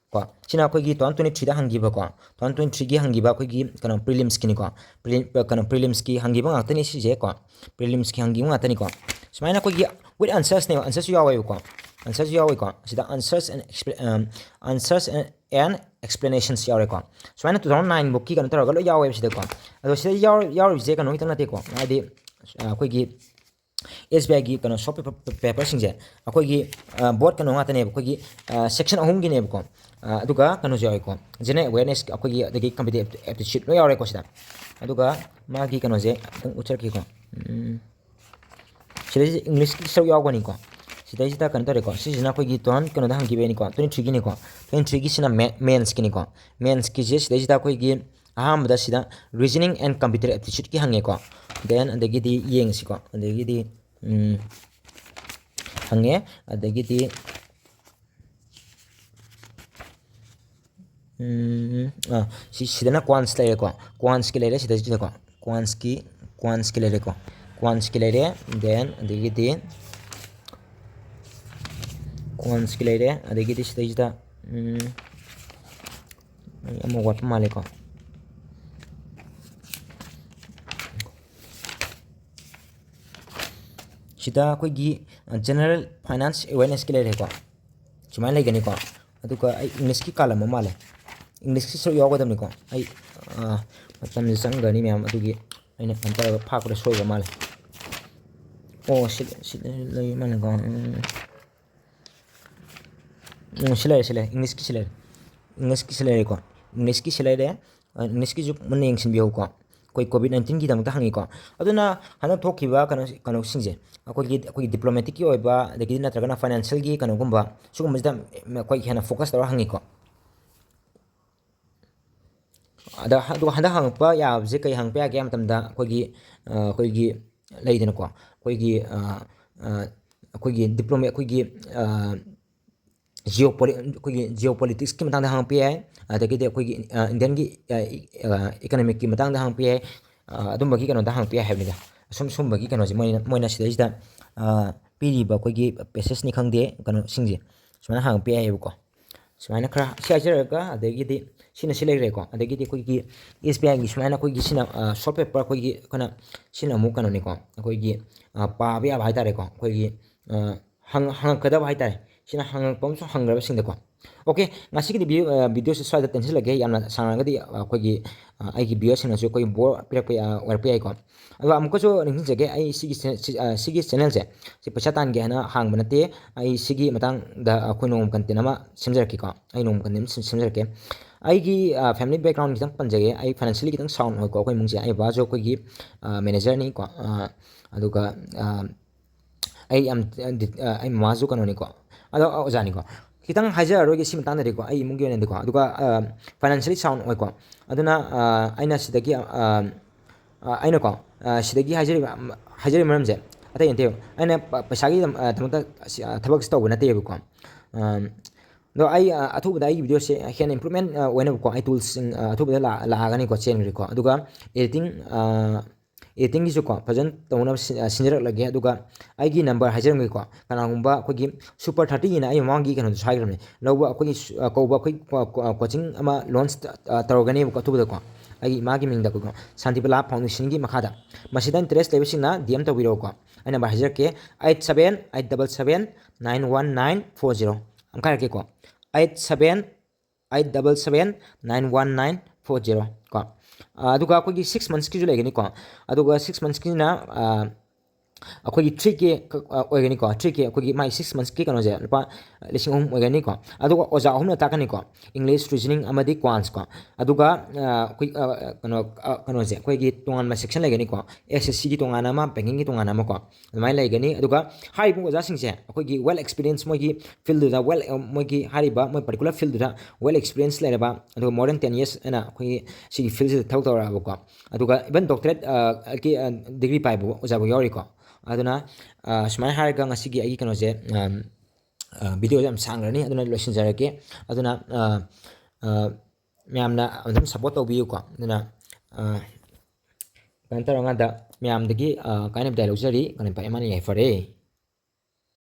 ꯀꯣ, ꯁꯤꯅ ꯑꯩꯈꯣꯏꯒꯤ two thousand twenty-threeꯗ ꯍꯪꯈꯤꯕꯀꯣ, two thousand twenty-threeꯒꯤ ꯍꯪꯈꯤꯕ ꯑꯩꯈꯣꯏꯒꯤ ꯀꯩꯅꯣ, prelims ꯀꯤꯅꯤꯀꯣ꯫ Prelim-, ꯀꯩꯅꯣ, prelims ꯀꯤ ꯍꯪꯈꯤꯕ ꯉꯥꯛꯇꯅꯤ ꯁꯤꯁꯦ ꯀꯣ꯫ Prelims ꯀꯤ ꯍꯪꯈꯤꯕ ꯉꯥꯛꯇꯅꯤꯀꯣ꯫ ꯁꯨꯃꯥꯏꯅ ꯑꯩꯈꯣꯏꯒꯤ with answers ꯅꯦꯕ, answers ꯁꯨ ꯌꯥꯎꯋꯦꯕꯀꯣ꯫ Answers ꯁꯨ ꯌꯥꯎꯋꯦꯀꯣ꯫ ꯁꯤꯗ answers and expla-, ꯑꯝ, answers and, and explanations ꯌꯥꯎꯔꯦꯀꯣ꯫ ꯁꯨꯃꯥꯏꯅ two thousand nine ꯐꯥꯎꯀꯤ ꯀꯩꯅꯣ ꯇꯧꯔꯒ ꯂꯣꯏ ꯌꯥꯎꯋꯦꯕ ꯁꯤꯗꯀꯣ꯫ ꯑꯗꯣ ꯁꯤꯗ ꯌꯥꯎ-, ꯌꯥꯎꯔꯤꯕꯁꯦ ꯀꯩꯅꯣ ꯈꯤꯇꯪ ꯅꯠꯇꯦꯀꯣ꯫ ꯍꯥꯏꯗꯤ, ꯑ, ꯑꯩꯈꯣꯏꯒꯤ ꯑꯦꯁ ꯕꯤ ꯑꯥꯏꯒꯤ ꯀꯩꯅꯣ ꯁꯣꯔꯠ ꯄꯦꯄꯔ, ꯄꯦꯄꯔꯁꯤꯡꯁꯦ ꯑꯩꯈꯣꯏꯒꯤ, ꯑ, ꯕꯣꯔꯗ ꯀꯩꯅꯣ ꯉꯥꯛꯇꯅꯦꯕ, ꯑꯩꯈꯣꯏꯒꯤ, ꯑ, ꯁꯦꯛꯁꯟ ꯑꯍꯨꯝꯒꯤꯅꯦꯕꯀꯣ꯫ ꯑ, ꯑꯗꯨꯒ ꯀꯩꯅꯣꯁꯨ ꯌꯥꯎꯋꯦꯀꯣ, ꯖꯦꯅꯔꯦꯜ ꯑꯦꯋꯦꯔꯅꯦꯁ ꯑꯩꯈꯣꯏꯒꯤ, ꯑꯗꯒꯤ ꯀꯝꯄꯤꯇꯤꯇꯤꯞ ꯑꯦꯞꯇꯤꯆꯨꯠ ꯂꯣꯏ ꯌꯥꯎꯔꯦꯀꯣ ꯁꯤꯗ꯫ ꯑꯗꯨꯒ ꯃꯥꯒꯤ ꯀꯩꯅꯣꯁꯦ ꯈꯤꯇꯪ ꯎꯠꯆꯔꯛꯀꯦꯀꯣ꯫ ꯎꯝ, ꯁꯤꯗꯩꯁꯤꯗ ꯏꯪꯂꯤꯁꯀꯤ ꯁꯔꯨꯛ ꯌꯥꯎꯒꯅꯤꯀꯣ꯫ ꯁꯤꯗꯩꯁꯤꯗ ꯀꯩꯅꯣ ꯇꯧꯔꯦꯀꯣ, ꯁꯤꯁꯤꯅ ꯑꯩꯈꯣꯏꯒꯤ two thousand ꯀꯩꯅꯣꯗ ꯍꯪꯈꯤꯕꯅꯤꯀꯣ, twenty-threeꯒꯤꯅꯤꯀꯣ꯫ Twenty-threeꯒꯤꯁꯤꯅ ꯃꯦ-, ꯃꯦꯟꯁꯀꯤꯅꯤꯀꯣ꯫ ꯃꯦꯟꯁꯀꯤꯁꯦ ꯁꯤꯗꯩꯁꯤꯗ ꯑꯩꯈꯣꯏꯒꯤ ꯑꯍꯥꯟꯕꯗ ꯁꯤꯗ reasoning and computer aptitudeꯀꯤ ꯍꯪꯉꯦꯀꯣ꯫ Then ꯑꯗꯒꯤꯗꯤ ꯌꯦꯡꯁꯤꯀꯣ꯫ ꯑꯗꯒꯤꯗꯤ, ꯎꯝ, ꯍꯪꯉꯦ꯫ ꯑꯗꯒꯤꯗꯤ, ꯎꯝ, ꯑꯥ, ꯁꯤ, ꯁꯤꯗꯅ quants ꯂꯩꯔꯦꯀꯣ꯫ Quantsꯀꯤ ꯂꯩꯔꯦ ꯁꯤꯗꯩꯁꯤꯗꯀꯣ꯫ Quantsꯀꯤ, quantsꯀꯤ ꯂꯩꯔꯦꯀꯣ꯫ Quantsꯀꯤ ꯂꯩꯔꯦ꯫ Then ꯑꯗꯒꯤꯗꯤ quantsꯀꯤ ꯂꯩꯔꯦ꯫ ꯑꯗꯒꯤꯗꯤ ꯁꯤꯗꯩꯁꯤꯗ, ꯎꯝ, ꯑꯩ ꯑꯃ ꯋꯥꯠꯄ ꯃꯥꯜꯂꯦꯀꯣ꯫ ꯁꯤꯗ ꯑꯩꯈꯣꯏꯒꯤ, ꯑ, general finance awareness ꯀꯤ ꯂꯩꯔꯦꯀꯣ꯫ ꯁꯨꯃꯥꯏꯅ ꯂꯩꯒꯅꯤꯀꯣ꯫ ꯑꯗꯨꯒ ꯑꯩ English ꯀꯤ ꯀꯥꯂꯝ ꯑꯃ ꯃꯥꯜꯂꯦ꯫ English ꯀꯤ ꯁꯔꯨꯛ ꯌꯥꯎꯒꯗꯕꯅꯤꯀꯣ꯫ ꯑꯩ, ꯑ, ꯃꯇꯝꯁꯦ ꯆꯪꯒ꯭ꯔꯅꯤ ꯃꯌꯥꯝ, ꯑꯗꯨꯒꯤ ꯑꯩꯅ ꯀꯩꯅꯣ ꯇꯧꯔꯒ ꯐꯥꯛꯄꯗ ꯁꯣꯏꯕ ꯃꯥꯜꯂꯦ꯫ ꯑꯣ, ꯁꯤ, ꯁꯤꯗ ꯂꯩ ꯃꯥꯜꯂꯦꯀꯣ꯫ ꯎꯝ꯫ ꯎꯝ, ꯁꯤ ꯂꯩꯔꯦ, ꯁꯤ ꯂꯩꯔꯦ꯫ English ꯀꯤ ꯁꯤ ꯂꯩꯔꯦ꯫ English ꯀꯤ ꯁꯤ ꯂꯩꯔꯦꯀꯣ꯫ English ꯀꯤ ꯁꯤ ꯂꯩꯔꯦ꯫ ꯑ, English ꯀꯤꯁꯨ ꯃꯨꯟꯅ ꯌꯦꯡꯁꯤꯟꯕꯤꯌꯨꯀꯣ꯫ ꯑꯩꯈꯣꯏ COVID nineteen ꯒꯤꯗꯃꯛꯇ ꯍꯪꯉꯤꯀꯣ꯫ ꯑꯗꯨꯅ ꯍꯟꯗꯛ ꯊꯣꯛꯈꯤꯕ ꯀꯩꯅꯣ, ꯀꯩꯅꯣꯁꯤꯡꯁꯦ, ꯑꯩꯈꯣꯏꯒꯤ, ꯑꯩꯈꯣꯏꯒꯤ diplomatic ꯀꯤ ꯑꯣꯏꯕ, ꯑꯗꯒꯤꯗꯤ ꯅꯠꯇ꯭ꯔꯒꯅ financial ꯒꯤ ꯀꯩꯅꯣꯒꯨꯝꯕ, ꯁꯤꯒꯨꯝꯕꯁꯤꯗ ꯑꯩꯈꯣꯏ ꯍꯦꯟꯅ focus ꯇꯧꯔꯒ ꯍꯪꯉꯤꯀꯣ꯫ ꯑꯗ, ꯑꯗꯨꯒ ꯍꯟꯗꯛ ꯍꯪꯉꯛꯄ ꯌꯥꯕꯁꯦ ꯀꯩ ꯍꯪꯉꯛꯄ ꯌꯥꯒꯦ ꯍꯥꯏꯕ ꯃꯇꯝꯗ, ꯑꯩꯈꯣꯏꯒꯤ, ꯑ, ꯑꯩꯈꯣꯏꯒꯤ ꯂꯩꯗꯅꯀꯣ, ꯑꯩꯈꯣꯏꯒꯤ, ꯑ, ꯑ, ꯑꯩꯈꯣꯏꯒꯤ diploma-, ꯑꯩꯈꯣꯏꯒꯤ, ꯑ, geopolitics, ꯑꯩꯈꯣꯏꯒꯤ geopolitics ꯀꯤ ꯃꯇꯥꯡꯗ ꯍꯪꯉꯛꯄ ꯌꯥꯏ, ꯑꯗꯒꯤꯗꯤ ꯑꯩꯈꯣꯏꯒꯤ, ꯑ, Indian ꯒꯤ, ꯑ, ꯏ-, ꯑ, economic ꯀꯤ ꯃꯇꯥꯡꯗ ꯍꯪꯉꯛꯄ ꯌꯥꯏ, ꯑ, ꯑꯗꯨꯝꯕꯒꯤ ꯀꯩꯅꯣꯗ ꯍꯪꯉꯛꯄ ꯌꯥꯏ ꯍꯥꯏꯕꯅꯤꯗ꯫ ꯑꯁꯨꯝ, ꯁꯨꯝꯕꯒꯤ ꯀꯩꯅꯣꯁꯦ ꯃꯣꯏꯅ, ꯃꯣꯏꯅ ꯁꯤꯗꯩꯁꯤꯗ, ꯑ, ꯄꯤꯔꯤꯕ ꯑꯩꯈꯣꯏꯒꯤ passage ꯅꯤ ꯈꯪꯗꯦ, ꯀꯩꯅꯣꯁꯤꯡꯁꯦ ꯁꯨꯃꯥꯏꯅ ꯍꯪꯉꯛꯄ ꯌꯥꯏꯌꯦꯕꯀꯣ꯫ ꯁꯨꯃꯥꯏꯅ ꯈꯔ ꯁꯤ ꯍꯥꯏꯖꯔꯒ, ꯑꯗꯒꯤꯗꯤ ꯁꯤꯅ ꯁꯤ ꯂꯩꯈ꯭ꯔꯦꯀꯣ꯫ ꯑꯗꯒꯤꯗꯤ ꯑꯩꯈꯣꯏꯒꯤ S B I ꯒꯤ ꯁꯨꯃꯥꯏꯅ ꯑꯩꯈꯣꯏꯒꯤ ꯁꯤꯅ, ꯑ, short paper ꯑꯩꯈꯣꯏꯒꯤ ꯑꯩꯈꯣꯏꯅ ꯁꯤꯅ ꯑꯃꯨꯛ ꯀꯩꯅꯣꯅꯤꯀꯣ, ꯑꯩꯈꯣꯏꯒꯤ, ꯑ, ꯄꯥꯕ ꯌꯥꯕ ꯍꯥꯏꯇꯥꯔꯦꯀꯣ꯫ ꯑꯩꯈꯣꯏꯒꯤ, ꯑ, ꯍꯪ-, ꯍꯪꯉꯛꯀꯗꯕ ꯍꯥꯏꯇꯥꯔꯦ꯫ ꯁꯤꯅ ꯍꯪꯉꯛꯄ ꯑꯃꯁꯨꯡ ꯍꯪꯈ꯭ꯔꯕꯁꯤꯡꯗꯀꯣ꯫ Okay, ꯉꯁꯤꯒꯤꯗꯤ video, ꯑ, video ꯁꯦ ꯁ꯭ꯋꯥꯏꯗ ꯇꯦꯟꯁꯤꯜꯂꯒꯦ꯫ ꯌꯥꯝꯅ ꯁꯥꯡꯉꯒꯗꯤ, ꯑ, ꯑꯩꯈꯣꯏꯒꯤ, ꯑ, ꯑꯩꯒꯤ viewer ꯁꯤꯡꯅꯁꯨ ꯑꯩꯈꯣꯏ bore ꯄꯤꯔꯛꯄ ꯌꯥ-, ꯑꯣꯏꯔꯛꯄ ꯌꯥꯏꯀꯣ꯫ ꯑꯗꯨꯒ ꯑꯃꯨꯛꯀꯁꯨ ꯅꯤꯡꯁꯤꯡꯖꯒꯦ, ꯑꯩ ꯁꯤꯒꯤ ꯁꯤ-, ꯁꯤ-, ꯑ, ꯁꯤꯒꯤ channel ꯁꯦ, ꯁꯤ ꯄꯩꯁꯥ ꯇꯥꯟꯒꯦ ꯍꯥꯏꯅ ꯍꯥꯡꯕ ꯅꯠꯇꯦ꯫ ꯑꯩ ꯁꯤꯒꯤ ꯃꯇꯥꯡꯗ ꯑꯩꯈꯣꯏ ꯅꯣꯡꯃ content ꯑꯃ ꯁꯦꯝꯖꯔꯛꯀꯦꯀꯣ꯫ ꯑꯩ ꯅꯣꯡꯃ content ꯑꯃ ꯁꯦꯝ-, ꯁꯦꯝꯖꯔꯛꯀꯦ꯫ ꯑꯩꯒꯤ, ꯑ, family background ꯈꯤꯇꯪ ꯄꯟꯖꯒꯦ꯫ ꯑꯩ financially ꯈꯤꯇꯪ sound ꯑꯣꯏꯀꯣ꯫ ꯑꯩꯈꯣꯏ ꯏꯃꯨꯡꯁꯦ, ꯑꯩ ꯕꯕꯥꯁꯨ ꯑꯩꯈꯣꯏꯒꯤ, ꯑ, manager ꯅꯤꯀꯣ꯫ ꯑ, ꯑꯗꯨꯒ, ꯑ, ꯑꯩ ꯌꯥꯝ, ꯑ, ꯑꯩ ꯃꯃꯥꯁꯨ ꯀꯩꯅꯣꯅꯤꯀꯣ, ꯑꯗꯣ, ꯑ, ꯑꯣꯖꯥꯅꯤꯀꯣ꯫ ꯈꯤꯇꯪ ꯍꯥꯏꯖꯔꯔꯣꯏꯒꯦ ꯁꯤ ꯃꯇꯥꯡꯗꯗꯤꯀꯣ, ꯑꯩ ꯏꯃꯨꯡꯒꯤ ꯑꯣꯏꯅꯗꯤꯀꯣ꯫ ꯑꯗꯨꯒ, ꯑ, financially sound ꯑꯣꯏꯀꯣ꯫ ꯑꯗꯨꯅ, ꯑ, ꯑꯩꯅ ꯁꯤꯗꯒꯤ, ꯑ, ꯑ, ꯑꯩꯅꯀꯣ, ꯑ, ꯁꯤꯗꯒꯤ ꯍꯥꯏꯖꯔꯤꯕ, ꯍꯥꯏꯖꯔꯤꯕ ꯃꯔꯝꯁꯦ ꯑꯇꯩ ꯅꯠꯇꯦꯕ꯫ ꯑꯩꯅ ꯄ-, ꯄꯩꯁꯥꯒꯤ ꯂꯝ-, ꯑ, ꯗꯃꯛꯇ ꯁꯤ, ꯑ, ꯊꯕꯛꯁꯦ ꯇꯧꯕ ꯅꯠꯇꯦꯕꯀꯣ꯫ ꯑ, ꯑꯗꯣ ꯑꯩ, ꯑ, ꯑꯊꯨꯕꯗ ꯑꯩꯒꯤ video ꯁꯦ ꯍꯦꯟꯅ improvement, ꯑ, ꯑꯣꯏꯅꯕꯀꯣ, ꯑꯩ tools ꯁꯤꯡ, ꯑ, ꯑꯊꯨꯕꯗ ꯂꯥ-, ꯂꯥꯛꯑꯒꯅꯤꯀꯣ, ꯆꯦꯟꯈ꯭ꯔꯦꯀꯣ꯫ ꯑꯗꯨꯒ editing, ꯑ, ꯑꯦꯗꯤꯡꯒꯤꯁꯨꯀꯣ ꯐꯖꯅ ꯇꯧꯅꯕ ꯁꯤ-, ꯑ, ꯁꯤꯟꯖꯔꯛꯂꯒꯦ꯫ ꯑꯗꯨꯒ ꯑꯩꯒꯤ ꯅꯝꯕꯔ ꯍꯥꯏꯖꯔꯝꯒꯦꯀꯣ, ꯀꯅꯥꯒꯨꯝꯕ ꯑꯩꯈꯣꯏꯒꯤ ꯁꯨꯄꯔ ꯊꯥꯔꯇꯤꯒꯤꯅ ꯑꯩ ꯃꯃꯥꯡꯒꯤ ꯀꯩꯅꯣꯗꯁꯨ ꯍꯥꯏꯈ꯭ꯔꯕꯅꯦ, ꯂꯧꯕ ꯑꯩꯈꯣꯏꯒꯤ ꯁꯨ-, ꯑ, ꯀꯧꯕ ꯑꯩꯈꯣꯏ ꯀꯣ-, ꯀꯣ-, ꯀꯣꯆꯤꯡ ꯑꯃ ꯂꯣꯟꯁ ꯇ-, ꯑ, ꯇꯧꯔꯒꯅꯦꯕꯀꯣ ꯑꯊꯨꯕꯗꯀꯣ, ꯑꯩꯒꯤ ꯏꯃꯥꯒꯤ ꯃꯤꯡꯗꯀꯣ, ꯁꯥꯟꯇꯤꯕꯂꯥ ꯐꯥꯎꯟꯗꯦꯁꯟꯒꯤ ꯃꯈꯥꯗ꯫ ꯃꯁꯤꯗ ꯏꯟꯇꯔꯦꯁ ꯂꯩꯕꯁꯤꯡꯅ ꯗꯤ ꯑꯦꯝ ꯇꯧꯕꯤꯔꯛꯎꯀꯣ꯫ ꯑꯩ ꯅꯝꯕꯔ ꯍꯥꯏꯖꯔꯛꯀꯦ, eight seven eight double seven nine one nine four zero. ꯑꯃꯨꯛꯀ ꯍꯥꯏꯔꯛꯀꯦꯀꯣ, eight seven eight double seven nine one nine four zero ꯀꯣ꯫ ꯑ, ꯑꯗꯨꯒ ꯑꯩꯈꯣꯏꯒꯤ ꯁꯤꯛꯁ ꯃꯟꯁꯀꯤꯁꯨ ꯂꯩꯒꯅꯤꯀꯣ꯫ ꯑꯗꯨꯒ ꯁꯤꯛꯁ ꯃꯟꯁꯀꯤꯁꯤꯅ, ꯑ, ꯑꯩꯈꯣꯏꯒꯤ ꯊ꯭ꯔꯤ ꯀꯦ ꯈꯛ, ꯑ, ꯑꯣꯏꯒꯅꯤꯀꯣ꯫ ꯊ꯭ꯔꯤ ꯀꯦ ꯑꯩꯈꯣꯏꯒꯤ ꯃꯥꯏ ꯁꯤꯛꯁ ꯃꯟꯁꯀꯤ ꯀꯩꯅꯣꯁꯦ ꯂꯨꯄꯥ ꯂꯤꯁꯤꯡ ꯑꯍꯨꯝ ꯑꯣꯏꯒꯅꯤꯀꯣ꯫ ꯑꯗꯨꯒ ꯑꯣꯖꯥ ꯑꯍꯨꯝꯅ ꯇꯥꯛꯀꯅꯤꯀꯣ, ꯏꯪꯂꯤꯁ, ꯔꯤꯖꯅꯤꯡ ꯑꯃꯗꯤ ꯀ꯭ꯋꯥꯟꯁ ꯀꯣ꯫ ꯑꯗꯨꯒ, ꯑ, ꯑꯩꯈꯣꯏ, ꯑ, ꯀꯩꯅꯣ, ꯑ, ꯀꯩꯅꯣꯁꯦ, ꯑꯩꯈꯣꯏꯒꯤ ꯇꯣꯉꯥꯟꯕ ꯁꯦꯛꯁꯟ ꯂꯩꯒꯅꯤꯀꯣ, ꯑꯦꯁ ꯑꯦꯁ ꯁꯤꯒꯤ ꯇꯣꯉꯥꯟꯅ ꯑꯃ, ꯕꯦꯡꯀꯤꯡꯒꯤ ꯇꯣꯉꯥꯟꯅ ꯑꯃ ꯀꯣ꯫ ꯑꯗꯨꯃꯥꯏꯅ ꯂꯩꯒꯅꯤ꯫ ꯑꯗꯨꯒ ꯍꯥꯏꯔꯤꯕ ꯑꯣꯖꯥꯁꯤꯡꯁꯦ ꯑꯩꯈꯣꯏꯒꯤ ꯋꯦꯜ ꯑꯦꯛꯁꯄꯤꯔꯤꯌꯦꯟꯁ, ꯃꯣꯏꯒꯤ ꯐꯤꯜꯗꯨꯗ ꯋꯦꯜ, ꯃꯣꯏꯒꯤ ꯍꯥꯏꯔꯤꯕ ꯃꯣꯏ ꯄꯥꯔꯇꯤꯀꯨꯂꯔ ꯐꯤꯜꯗꯨꯗ ꯋꯦꯜ ꯑꯦꯛꯁꯄꯤꯔꯤꯌꯦꯟꯁ ꯂꯩꯔꯕ, ꯑꯗꯨꯒ more than ten years ꯑꯅ ꯑꯩꯈꯣꯏꯒꯤ ꯁꯤꯒꯤ ꯐꯤꯜꯁꯤꯗ ꯊꯕꯛ ꯇꯧꯔꯛꯑꯕꯀꯣ꯫ ꯑꯗꯨꯒ ꯏꯚꯟ ꯗꯣꯛꯇꯔꯦꯠ, ꯑ, ꯀꯤ, ꯑ, ꯗꯤꯒ꯭ꯔꯤ ꯄꯥꯏꯕ ꯑꯣꯖꯥꯕꯨ ꯌꯥꯎꯔꯤꯀꯣ꯫ ꯑꯗꯨꯅ, ꯑ, ꯁꯨꯃꯥꯏꯅ ꯍꯥꯏꯔꯒ ꯉꯁꯤꯒꯤ ꯑꯩꯒꯤ ꯀꯩꯅꯣꯁꯦ, ꯑꯝ, ꯑ, ꯚꯤꯗꯤꯑꯣꯁꯦ ꯌꯥꯝ ꯁꯥꯡꯈ꯭ꯔꯅꯤ, ꯑꯗꯨꯅ ꯂꯣꯏꯁꯤꯟꯖꯔꯒꯦ꯫ ꯑꯗꯨꯅ, ꯑ, ꯑ, ꯃꯌꯥꯝꯅ ꯑꯗꯨꯝ ꯁꯞꯄꯣꯔꯠ ꯇꯧꯕꯤꯌꯨꯀꯣ꯫ ꯑꯗꯨꯅ, ꯑ, ꯀꯩꯅꯣ ꯇꯧꯔꯀꯥꯟꯗ ꯃꯌꯥꯝꯗꯒꯤ, ꯑ, ꯀꯥꯟꯅꯕꯗꯤ ꯂꯧꯖꯔꯤ꯫ ꯀꯩꯅꯣ, ꯏꯃꯥꯅ ꯌꯥꯏꯐꯔꯦ꯫